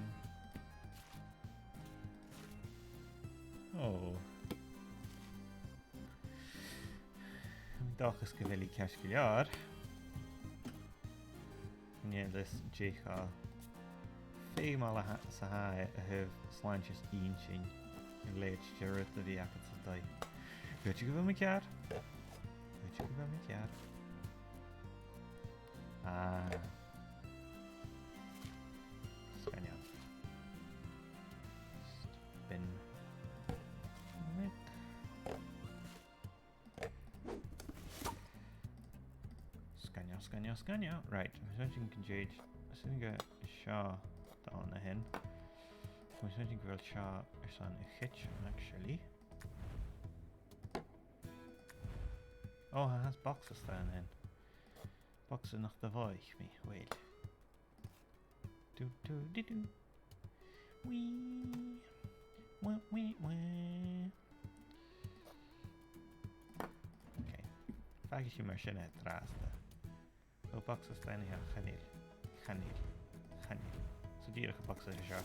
Oh. Tha mi an dòchas gu bheil i ceart gu leòr. Chan eil fhios dè cho feumail 's a tha e a thaobh slàinte is inntinn a leithid de rud a bhith agad san taigh. Cò aig a bheil mi ceàrr? Cò aig a bheil mi ceàrr? Ah. Sgoinneil. Spin. Right. Sgoinneil, sgoinneil, sgoinneil. Right, tha mi a' smaointinn gun tèid, 's urrainn dhomh seo a dhèanamh an sin. Tha mi a' smaoineachadh gu bheil seo airson a' chidsin, actually. Ò, tha, tha box a-staigh an sin. Box nach do mhothaich mi, uill. Do, do, do, do. Wee. Wee, wee, wee. Okay. Fàgaidh sinn mar sin e an-dràsta. Ò, box a-staigh an seo, chan eil. Chan eil. Chan eil. So dìreach am box a tha seo.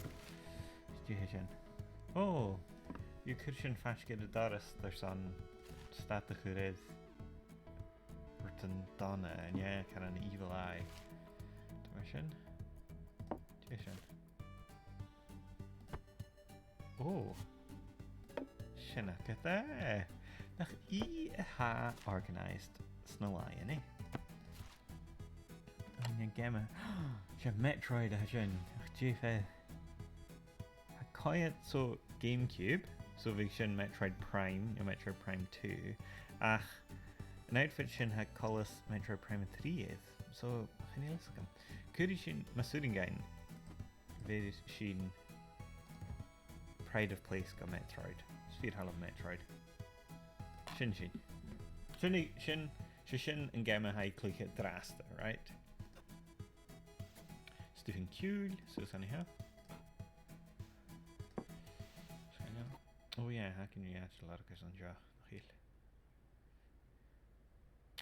Is dè tha sin? Ò! Bidh cur sin faisg air an doras airson stad a chur air. Rudan dona, an e? Caran evil eye. Tha mar sin. Dè sin? Ò. Sin agad e. Nach i a tha organised sna làithean, eh? An e geama? 'S e Metroid a tha sin. Ach dè fhèin? Tha coimhead, so GameCube, so bhiodh sin Metroid Prime, no Metroid Prime two, ach an outfit sin tha coltas Metroid Prime three air, so chan eil fhios agam. Cuiridh sinn, mas urrainn dhuinn, bheir sinn pride of place gu Metroid. 'S fìor thoil leam Metroid. Sin sin. Sin, sin, 's e sin an geama a tha i a' cluiche an-dràsta, right? Stuth an ciùil, suas an seo. Oh yeah, tha againn ri ait a lorg airson seo, nach eil?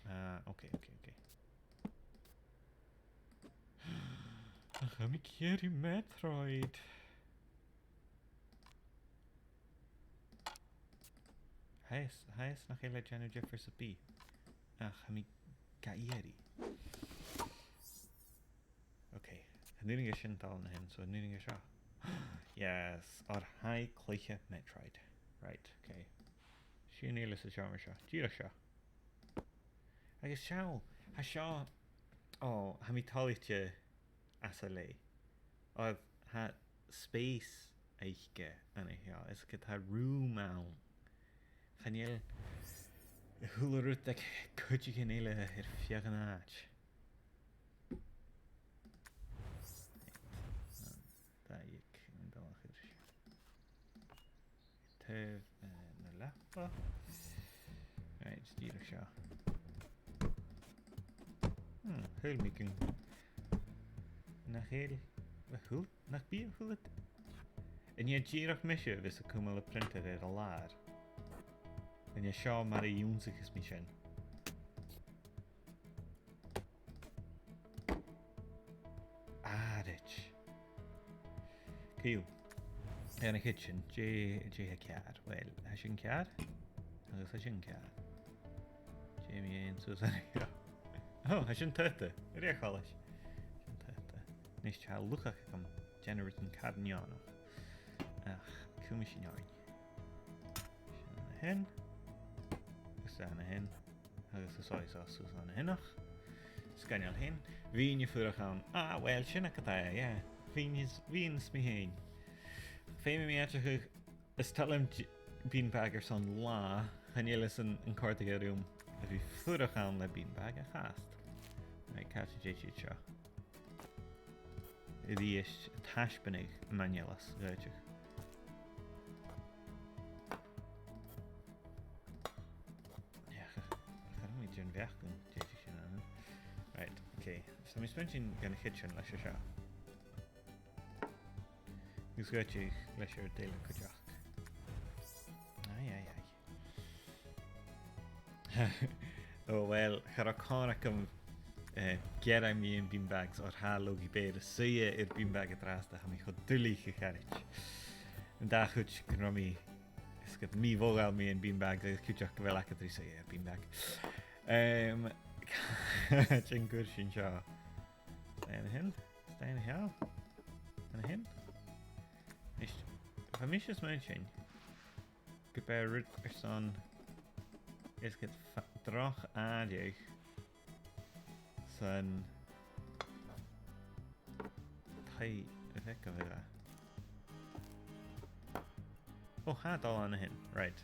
Ah, okay, okay, okay. Ach, tha mi ag iarraidh Metroid. Tha fhios, tha fhios nach eil e a' dèanamh diofar sam bith. Ach, tha mi ga iarraidh. Okay. Chan urrainn dhomh sin a dhol an sin, so chan urrainn dhomh seo. Yes, oir tha i a' cluiche Metroid. Right, okay. Sìon eile san t-seòmar seo. Dìreach seo. Agus seall, tha seo, ò, tha mi toilichte às a leth. Oir tha space aice an seo, is gu bheil room ann. Chan eil a h-uile rud aig cuideigin eile air feadh an àite. Right. Dà dhiog, an dà-dheug. Taobh, eh, na leapa. Right, dìreach seo. Hmm, shaoil mi gun, nach eil, a h-uile, nach bi a h-uile. An e dìreach mise a bhios a' cumail am printer air an làr? An e seo mar a dh'ionnsaich mi sin? Àraid. Cool. An e a' chidsin, dè, dè tha ceàrr? Well, tha sin ceàrr. Agus tha sin ceàrr. Dè mu dheidhinn suas an seo? Ò, tha sin taghta. Rèir choltais. Sin taghta. Nis tha luchag agam. Dèanamh rudan car neònach. Ach, cumaidh sinn oirnn. Sin an sin. Agus an sin. Agus is oidhche suas an sin, ach sgoinneil fhèin. Bhithinn a' fuireach ann. Ah, well, sin agad e, yeah. Bhithinn is, bhithinn is mi fhèin. Feumaidh mi aideachadh, is toil leam d-, beanbag airson latha, chan eil fhios an, an còrdadh e rium a bhith a' fuireach ann le beanbag a' chas. Right, càit an tèid iad seo? A-rithist, a' taisbeanadh m' aineolas, dh'fhaodte. Yeah, cha, cha robh mi dèanamh beachdan, dè tha sin ann. Right, okay. So, tha mi a' smaointinn gun a' chidsin leis a seo. Agus dh'fhaodte leis air dèile cuideachd. Aye, aye, aye. Oh, well, cha robh còir agam, eh, gearradh mu na beanbags, oir tha Logie Bear a' suidhe air beanbag an-dràsta, tha mi cho duilich, a charaid. An dà chuid gun robh mi, is gu mì-mhodhail mu na beanbags, agus cuideachd gu bheil agad ri suidhe air beanbag. Ehm, dè an cuir sinn seo? An sin? An sin? An sin? Is, tha mise a' smaointinn gum b' e rud airson, is gu fa-, droch àireamh san taigh a bh' aige. Oh, tha e a' dol an sin. Right.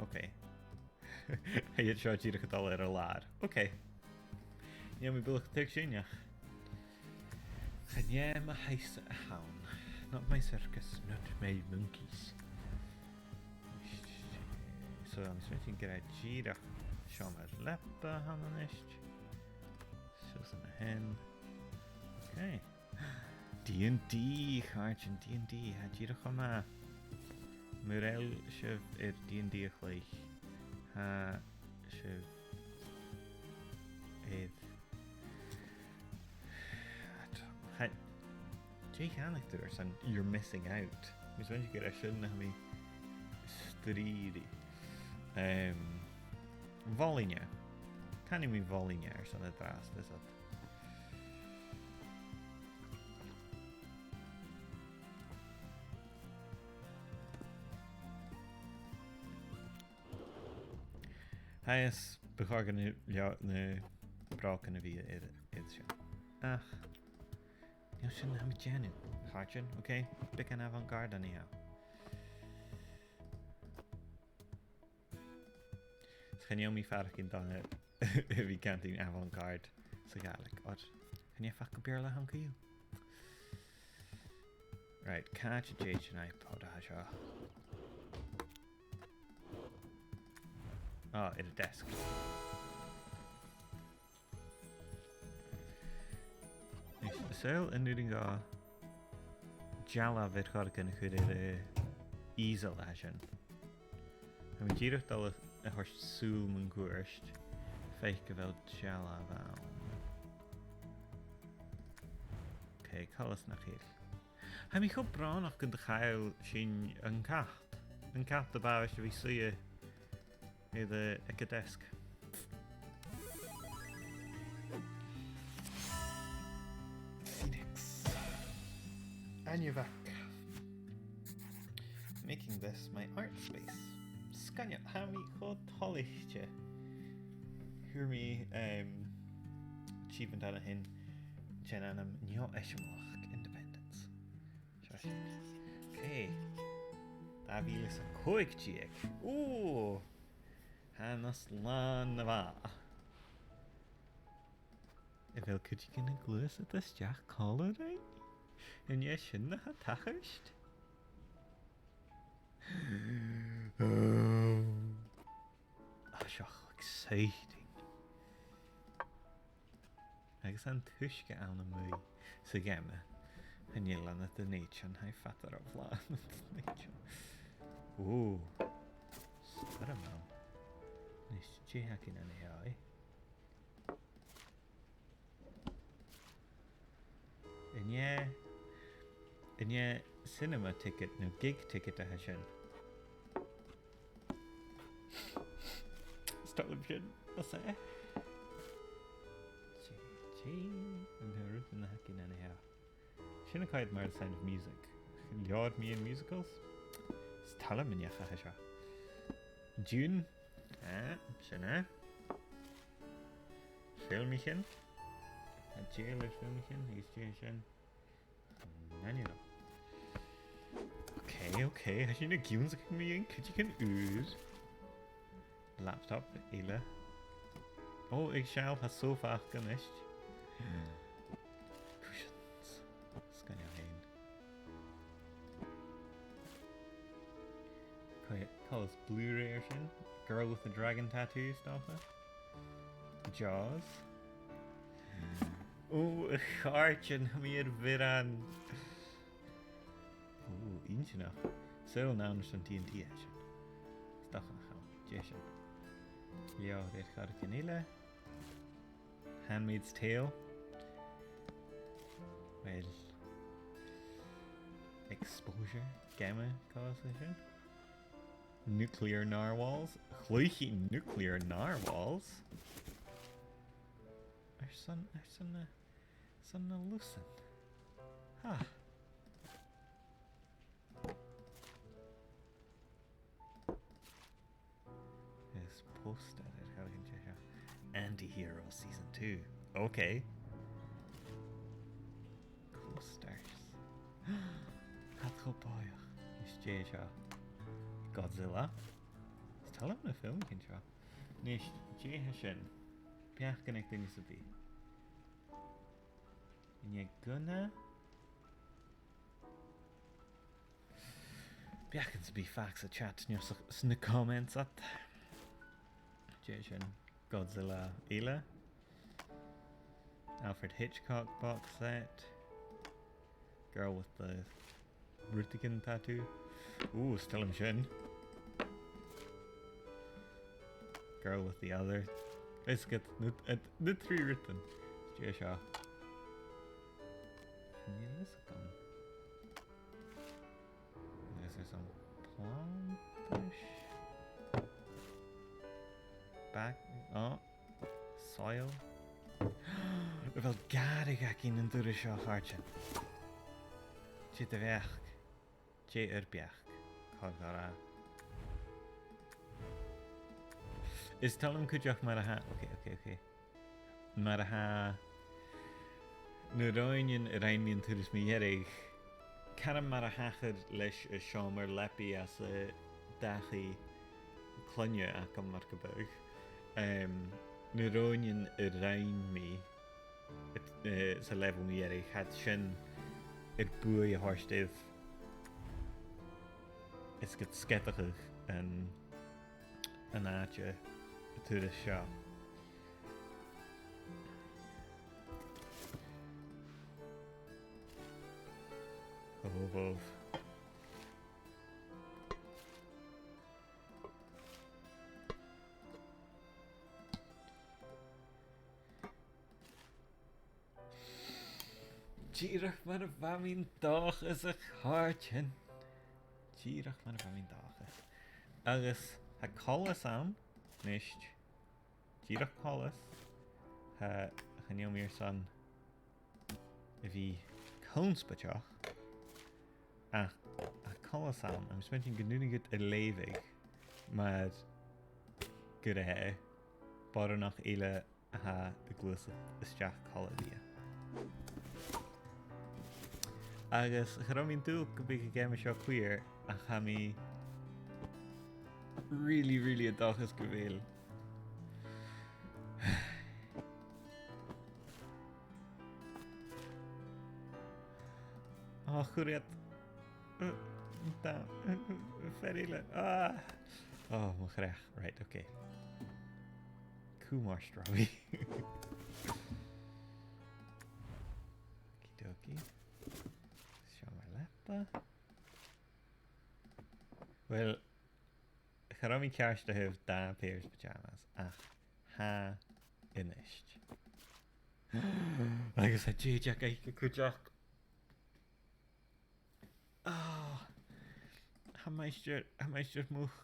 Okay. Tha iad seo dìreach a' dol air an làr. Okay. Nì mi buileach tuigse, ach chan e mo thaigh-sa a th' ann. Not my circus, not my monkeys. So, tha mi a' smaoineachadh gur e dìreach seòmar leapa a th' ann a-nis. Seo sin a th' ann. Okay. D and D, a chàirdean, D and D, tha e dìreach cho math. Mura h-eil sibh air D and D a chluich, tha sibh air Cha-, dè cheannaicheadh tu airson you're missing out? Tha mi a' smaoineachadh gur e sin na tha mi a' strì ri. Em, mholainn e. Canaidh mi mholainn e airson an-dràsta, is that. Tha fhios, bu chòir gun robh na brògan a bhith air, air seo. Ach, nì sin na tha mi a' dèanamh, a chàirdean, okay? Beagan avant-garde an-seo. Is chan eil mi a' faireachdainn dona a bhith a' cantainn avant-garde sa Ghàidhlig, oir chan e facal Beurla a th' ann co-dhiù. Right, càit an tèid an iPod a tha seo? Ah, air an desk. Is, saoil an urrainn dhomh dealbh air choreigin a chur air an easel a tha sin? Tha mi dìreach a' dol a, a thoirt sùil mun cuairt, feuch a bheil dealbh ann. Okay, coltas nach eil. Tha mi cho brònach gun do chaill sinn an cat. An cat a b' àbhaist a bhith suidhe air, eh, aig an desk. Phoenix. Ainneamhach. Making this my art space. Sgoinneil, tha mi cho toilichte. Fhuair mi, em, achievement an sin, den ainm neo-eisimeileach, Independence. Seo sin. Okay. Dà mhìle 's a còig deug. Ò! Tha e nas làn na bha. A bheil cuideigin a' gluasad a-steach còmhla rinn? An e sin na tha a' tachairt? Ah, seo cho exciting. Agus an t-uisge ann a-muigh sa gheama. Chan eil ann an Donaton, tha e fada ro làn an Donaton. Ò, stoirm ann. Nis, dè th' againn an seo, eh? An e, an e cinema ticket no gig ticket a tha sin? Is toil leam sin, mas e. Dè, dè an rud a th' againn an seo? Sin a' coimhead mar The Sound of Music. Leabhar mu musicals? Is toil leam an neach a tha seo. Dune? Ah, sin e. Filmichean. Tha dèidh air filmichean, agus dè sin. None at all. Okay, okay, tha sinn ag ionnsachadh mu dheidhinn cuideigin ùr. Laptop eile. Ò, aig seall, tha sofa aca a-nis. Cushions. Sgoinneil fhèin. Coltas Blu-ray air sin. Girl with the Dragon Tattoo, is dòcha. Jaws. Ò, a chàirdean, tha mi air bhioran. Ò, inntinneach. Saoil an ann airson D and D a tha sin? Is dòcha nach ann. Dè sin? Leabhar air choreigin eile. Handmaid's Tale. Well, Exposure. Geama, cò às a tha sin? Nuclear Narwhals. Chluichidh Nuclear Narwhals airson, airson na, airson na lusan. Ha. Is poster air choreigin an seo. Anti-Hero Season two. Okay. Posters. Cad cho bòidheach. Is dè seo? Godzilla. Is toil leam na filmichean seo. Nis, dè tha sin? Peacaig aig duine sam bith. An e gunna? Beachdan sam bith fhathast sa chat, no sa, sna comments, at. Dè sin, Godzilla eile. Alfred Hitchcock box set. Girl with the rudeigin tattoo. Ooh, 's toil leam sin. Girl with the other. Is good. Na, na trì rudan. Dè seo? Chan eil fhios agam. Agus airson planntrais. Back, oh, soil. A bheil gàrradh againn an turas seo, a chàirdean? Dè do bheachd? Dè ur beachd? Còrr dhomh ràdh. Is toil leam cuideachd mar a tha, ok, ok, ok. Mar a tha na roghainnean a rinn mi an turas mu dheireadh, caran mar a thachair leis an seòmar leabaidh anns an dachaigh cloinne agam mar gum biodh. Em, na roghainnean a rinn mi, eh, sa level mu dheireadh, tha sin air buaidh a thoirt air is gum sgeadachadh an, an àite an turas seo. Ho, ho, ho. Dìreach mar a bha mi an dòchas, a chàirdean. Dìreach mar a bha mi an dòchas. Agus tha coltas ann a-nis. Dìreach coltas. Tha, chan eil mi airson a bhith connspaideach. Ach, ach coltas ann, tha mi a' smaointinn gun urrainn dhut a leughadh mar gur e boireannach eile a tha a' gluasad a-steach còmhla rithe. Agus cha robh mi an dùil gum biodh an geama seo queer, ach tha mi really, really an dòchas gu bheil. Ò, chuir iad, uh, dà, uh, uh, fear eile. Ah! Ò, mo chreach. Right, ok. Cùm ort, Robbie. Okie dokie. Seo mar leapa. Well, cha robh mi ceart a thaobh dà pairs pyjamas, ach tha a-nis. Agus tha dèideag aige cuideachd. Ah, tha Maighstir, tha Maighstir Muc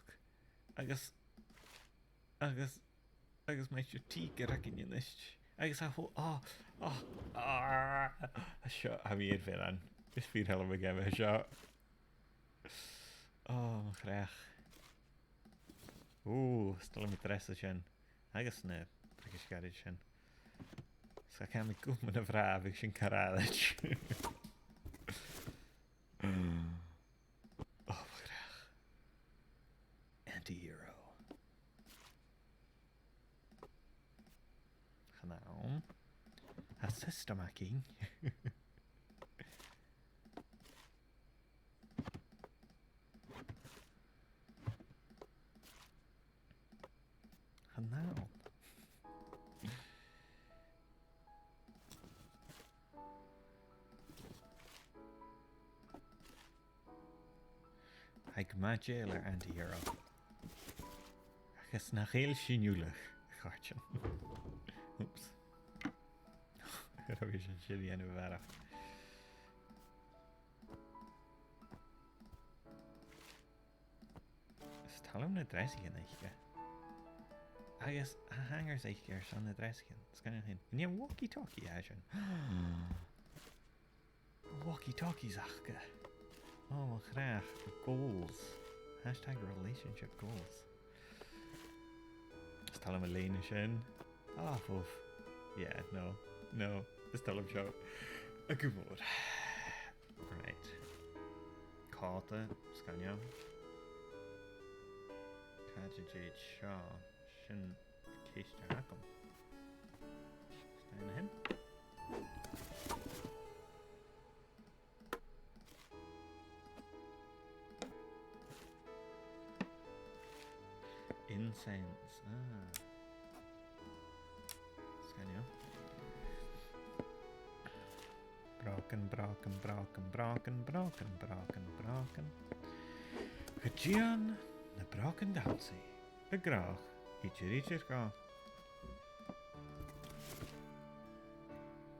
agus, agus, agus Maighstir Tìgear againn a-nis. Agus tha ho-, ah, ah, ah, seo, tha mi air bhioran. Is fìor thoil leam an geama seo. Ò, mo chreach. Ò, 's toil leam an dreasa sin. Agus na pracais gairid sin. 'S cha chì mi gu math na bhràth a bhiodh sin car airgid. Ò, mo chreach. Anti-hero. Chan ann. Tha system againn. Chan ann. Tha e gu math dèidheil air anti-hero. Agus nach eil sin uile, a chàirdean. Oops. Cha robh mi airson sin a dhèanamh a bharrachd. Is toil leam na dreasaichean aice. Agus tha hangers aice airson na dreasaichean. Sgoinneil fhèin. An e walkie-talkie a tha sin? Walkie-talkies aca. Ò, mo chreach. Goals. Hashtag relationship goals. Is toil leam an lèine sin. Ah, oof. Yeah, no. No. Is toil leam seo. A' cur mòr. Right. Còta, sgoinneil. Càit an tèid seo? Sin ceist a th' agam. Sgoinneil na shin. 'S Incense. Ah. Sgoinneil. Brògan, brògan, brògan, brògan, brògan, brògan, brògan. Gu dèan na brògan dannsa. A' ghnothach, idir, idir, gnothach.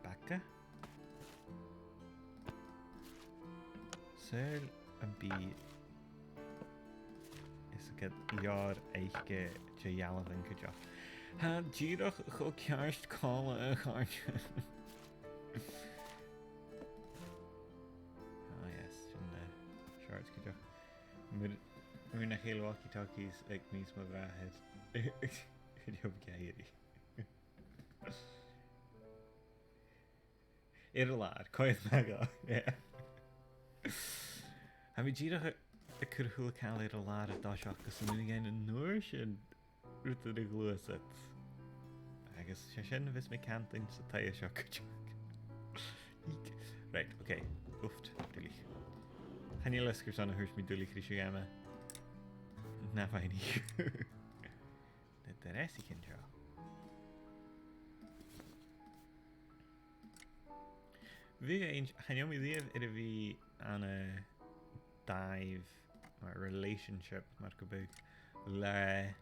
Baga. Saoil am bi fhios agad leabhar aige de dhealbhan cuideachd. Tha e dìreach cho ceart còmhla a chàirdean. Ah, yes, sin na shorts cuideachd. Mura, mura h-eil walkie-talkies aig Mìos mo bhràthair, chuireadh e gu h-àraidh. Air an làr, coimhead math dhomh, yeah. Tha mi dìreach a', a' cur a h-uile càil air an làr an toiseach, gus an uair sin, an uair sin, rudan a ghluasad. Agus 's e sin a bhios mi a' cantainn san taigh seo cuideachd. Eek. Right, okay. Uift, duilich. Chan eil fhios carson a thuirt mi duilich ris a' gheama. Na fhaighinn. Na dreasaichean seo. Bhiodh e inns-, chan eil mi riamh air a bhith ann an dàimh, mar relationship, mar gum biodh, le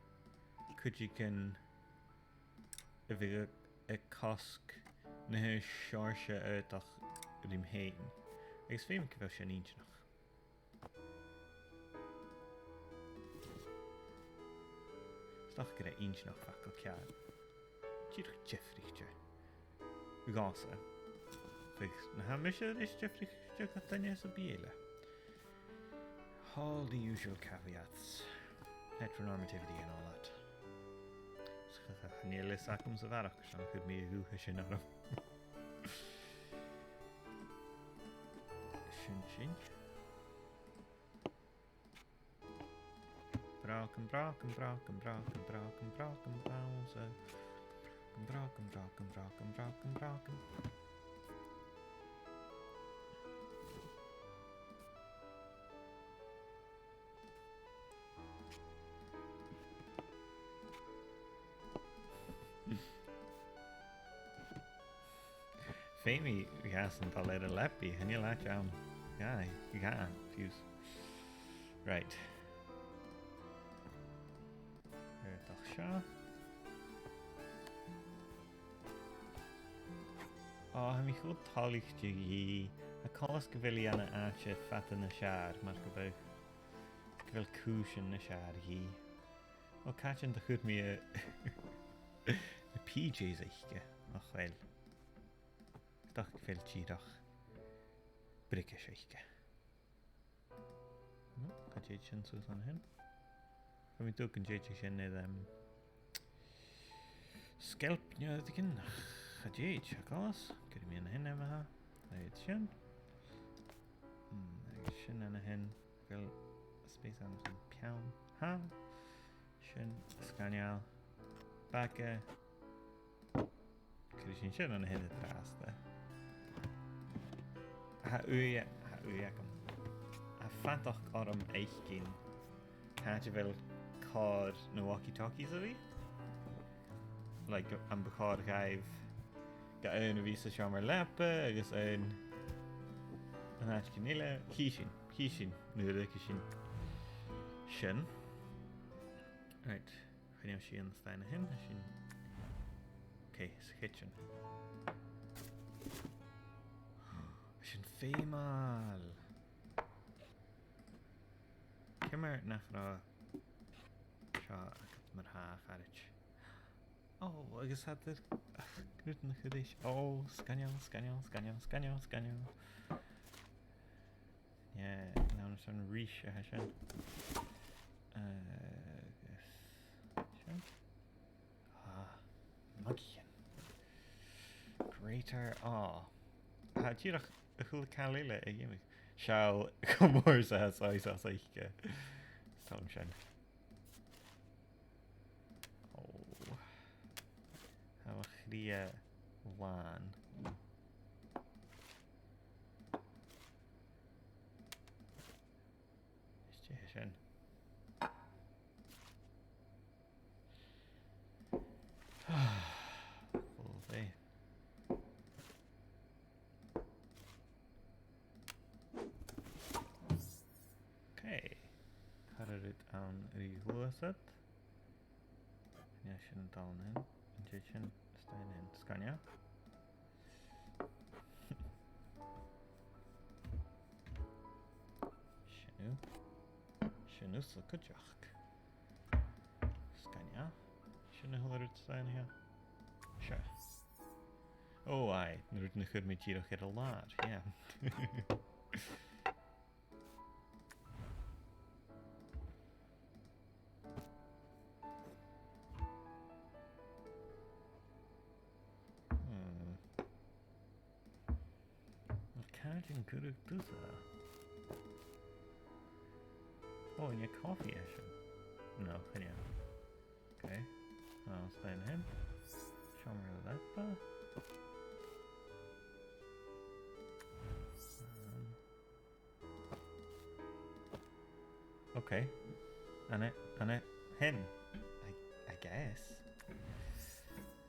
cuideigin a bhiodh a' cosg na seòrsa aodach rim fhèin. Agus feumaidh gu bheil sin inntinneach. 'S dòcha gur e inntinneach facal ceàrr. Dìreach diofraichte. Dhòmhsa. Agus na tha mise ris diofraichte gu duine sam bith eile. All the usual caveats. Heteronormativity and all that. 'S cha, cha, chan eil fhios agam sa bharrachd, 's ann a chuir mi a dh'aois sin orm. Sin sin. Brògan, brògan, brògan, brògan, brògan, brògan, brògan, brògan, brògan, brògan, brògan, brògan. Feumaidh mi a dhol air an leabaidh, chan eil àite ann. Gabh, gabh, fiù 's. Right. Aodach seo. Ò, tha mi cho toilichte dhi. Tha coltas gu bheil i ann an àite fada nas fheàrr, mar gum biodh, gu bheil cùisean nas fheàrr dhi. Ò, càit an do chuir mi a, a P Js aice, nach eil. 'S dòcha gu bheil dìreach briogais aice. No, cha tèid sin suas an sin. Tha mi an dòchas gun tèid sin air, em, sgeilp no rudeigin. Cha tèid, tha coltas. Cuiridh mi an sin, em, a tha. Leig sin. Mm, agus sin an sin. Gu bheil space ann an peann. Tha. Sin, sgoinneil. Baga. Cuiridh sinn sin an sin an-dràsta. Tha ùidh, tha ùidh agam. Tha fadachd orm fhaicinn càit a bheil còir na walkie-talkies a bhith. Like, am bu chòir dhaibh gu aon a bhith sa seòmar leapa agus aon an àiteigin eile. Chì sinn, chì sinn, nuair a chì sinn sin. Right. Chan eil sìon a-staigh an sin, sin. Okay, sa chidsin. Sin feumail. Ciamar nach robh seo agad mar-thà, a charaid? Ò, agus tha iad air, ach, rudan a chur ris. Ò, sgoinneil, sgoinneil, sgoinneil, sgoinneil, sgoinneil. Yeah, an ann airson rìs a tha sin. Agus sin. Ah, mugichean. Greater awe. Tha dìreach a h-uile càil eile a dh'fheumas. Seall cho mòr 's a tha saoghal aice. Is toil leam sin. Ò. Tha mo chridhe làn. Is dè tha sin? That. Chan eil sin a' dol an sin. An tèid sin a-steach an sin? Sgoinneil. Sin thu. Sin thusa cuideachd. Sgoinneil. Sin a h-uile rud a th' ann an seo. Sure. Oh, aye. An rud a chuir mi dìreach air an làr, yeah. Hmm. Well, càit an cuir thu thusa? Oh, an e coffee a tha sin? No, chan e. Okay. Well, a-steach an sin. Seòmar leapa. Um, okay. An e, an e sin, I, I guess.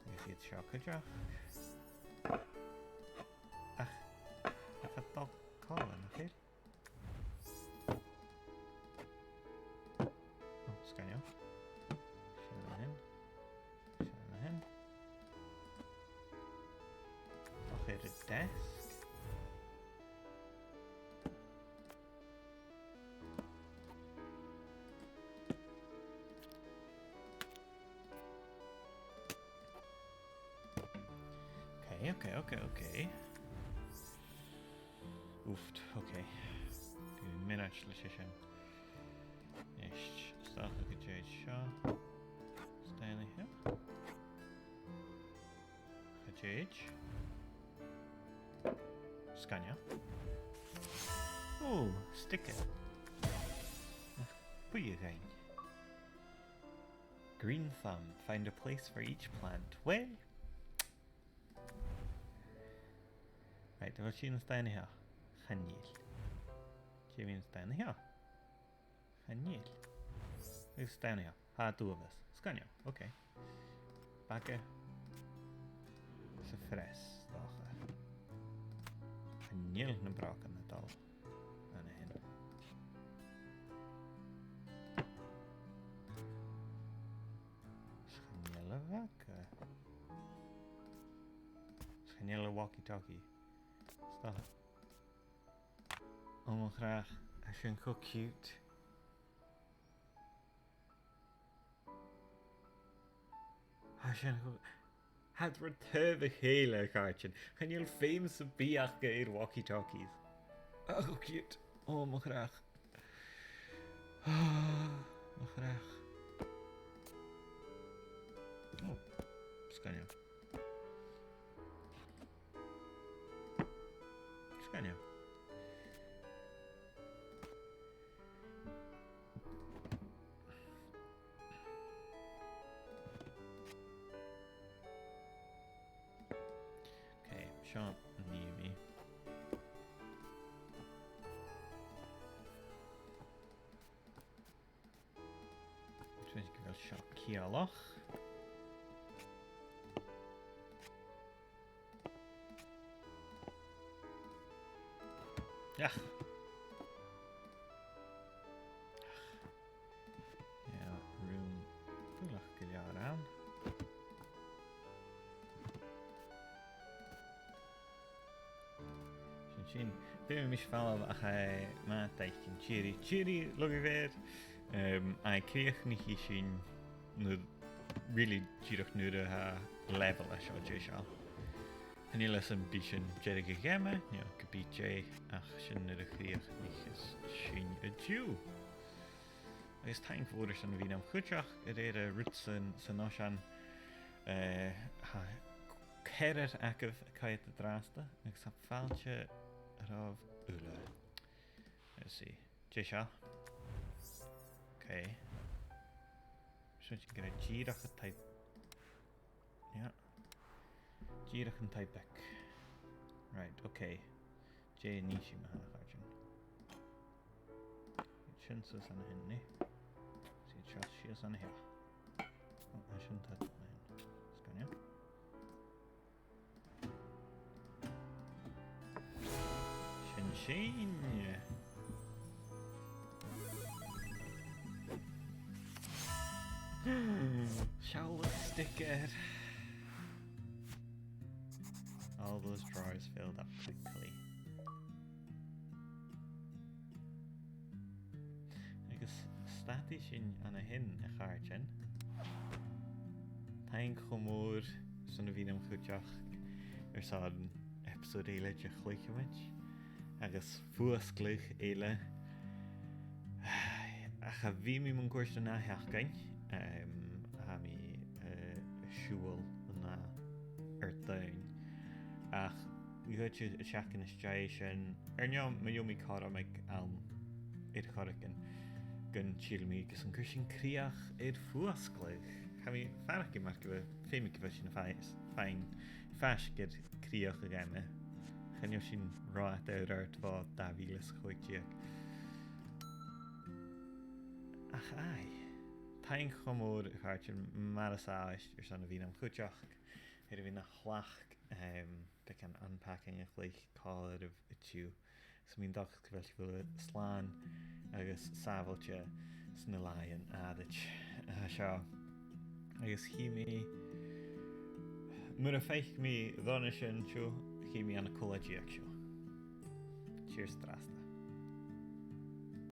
Agus iad seo cuideachd. Ach, ach a' dol còmhla, nach eil? Oh, sgoinneil. Sin a tha sin. Sin a tha sin. Ach air an deasg. Okay, okay, okay, okay. Oof, okay. Bidh mi mionaid leis a sin. Nis, stad gu dè seo. Stad an seo. Gu dè. Sgoinneil. Oh, sticker. Buidhe againn. Green thumb. Find a place for each plant. Well. Right, a bheil sinn a-staigh an seo? Chan eil. Dè mu dheidhinn a-staigh an seo? Chan eil. Agus a-staigh an seo. Tha dubh ann. Sgoinneil. Okay. Baga. Sa phreas, 's dòcha. Chan eil na brògan a' dol an sin. Is chan eil a' bhaga. Is chan eil a' walkie-talkie. Stop. O mo chreach, tha sin cho cute. Tha sin cho, tha iad ro thaobh a chèile, a chàirdean. Chan eil feum sam bith aca air walkie-talkies. Ach, cho cute. O mo chreach. O mo chreach. O, sgoinneil. Sgoinneil. Okay, seo an nì mi. Tha mi a' smaoineachadh gu bheil seo ciallach. Ach. Ach. Yeah, rùm buileach gu leòr ann. Sin sin. Bidh mise a' falbh ach, eh, ma tha sibh ag iarraidh, ag iarraidh Lullaby Bear. Em, tha e crìochnaich sinn nuair, really, dìreach nuair a tha level a seo deiseil. Chan eil fhios am bi sinn deireadh a' gheama, no ge bith dè, ach sin nuair a chrìochnaich sinn an-diugh. Agus taing mhòr airson a bhith nam chuideachd a rèir a' rud san, san oisean, eh, tha ceathrar agaibh a' coimhead an-dràsta, agus tha fàilte oirbh uile. Let's see. Dè seo? Okay. Seo gur e dìreach an taigh-, yeah. Dìreach an taigh-beag. Right, okay. Dè nì sinn ma-thà, a chàirdean? Sin suas an sin, nì? Is iad seo sìos an seo. O, tha sin teth an sin. Sgoinneil. Sin sin. Seall an sticker. All those drawers filled up quickly. Agus stadaidh sinn an sin, a chàirdean. Taing cho mòr son a bhith nam chuideachd airson episode eile de Chluich Sheumais agus fuasgladh eile. Ach cha bhi mi mun cuairt an ath sheachdain, em, tha mi, eh, a' siubhal an ath Ardaoin. Ach ghoid an t-seachdain às dèidh sin, air neo, ma gheibh mi cothrom aig àm air choreigin, gun till mi gus an cuir sinn crìoch air fuasgladh. Tha mi a' faireachdainn mar gu bheil, feumaidh gu bheil sinn a' fai-, faighinn faisg air crìoch a' gheama. Chan eil sinn ro fhada air adhart bho dà mhìle 's a còig deug. Ach aye, taing cho mòr, a chàirdean, mar as àbhaist, airson a bhith nam chuideachd, air a bhith na chleachd, em, beagan unpacking a chluich còmhla ribh an-diugh. 'S mi an dòchas gu bheil sibh uile slàn agus sàbhailte sna làithean àraid, eh, seo. Agus chì mi, mura faic mi dhòmhsa an-diugh, chì mi ann an cola-deug seo. Cheers an-dràsta.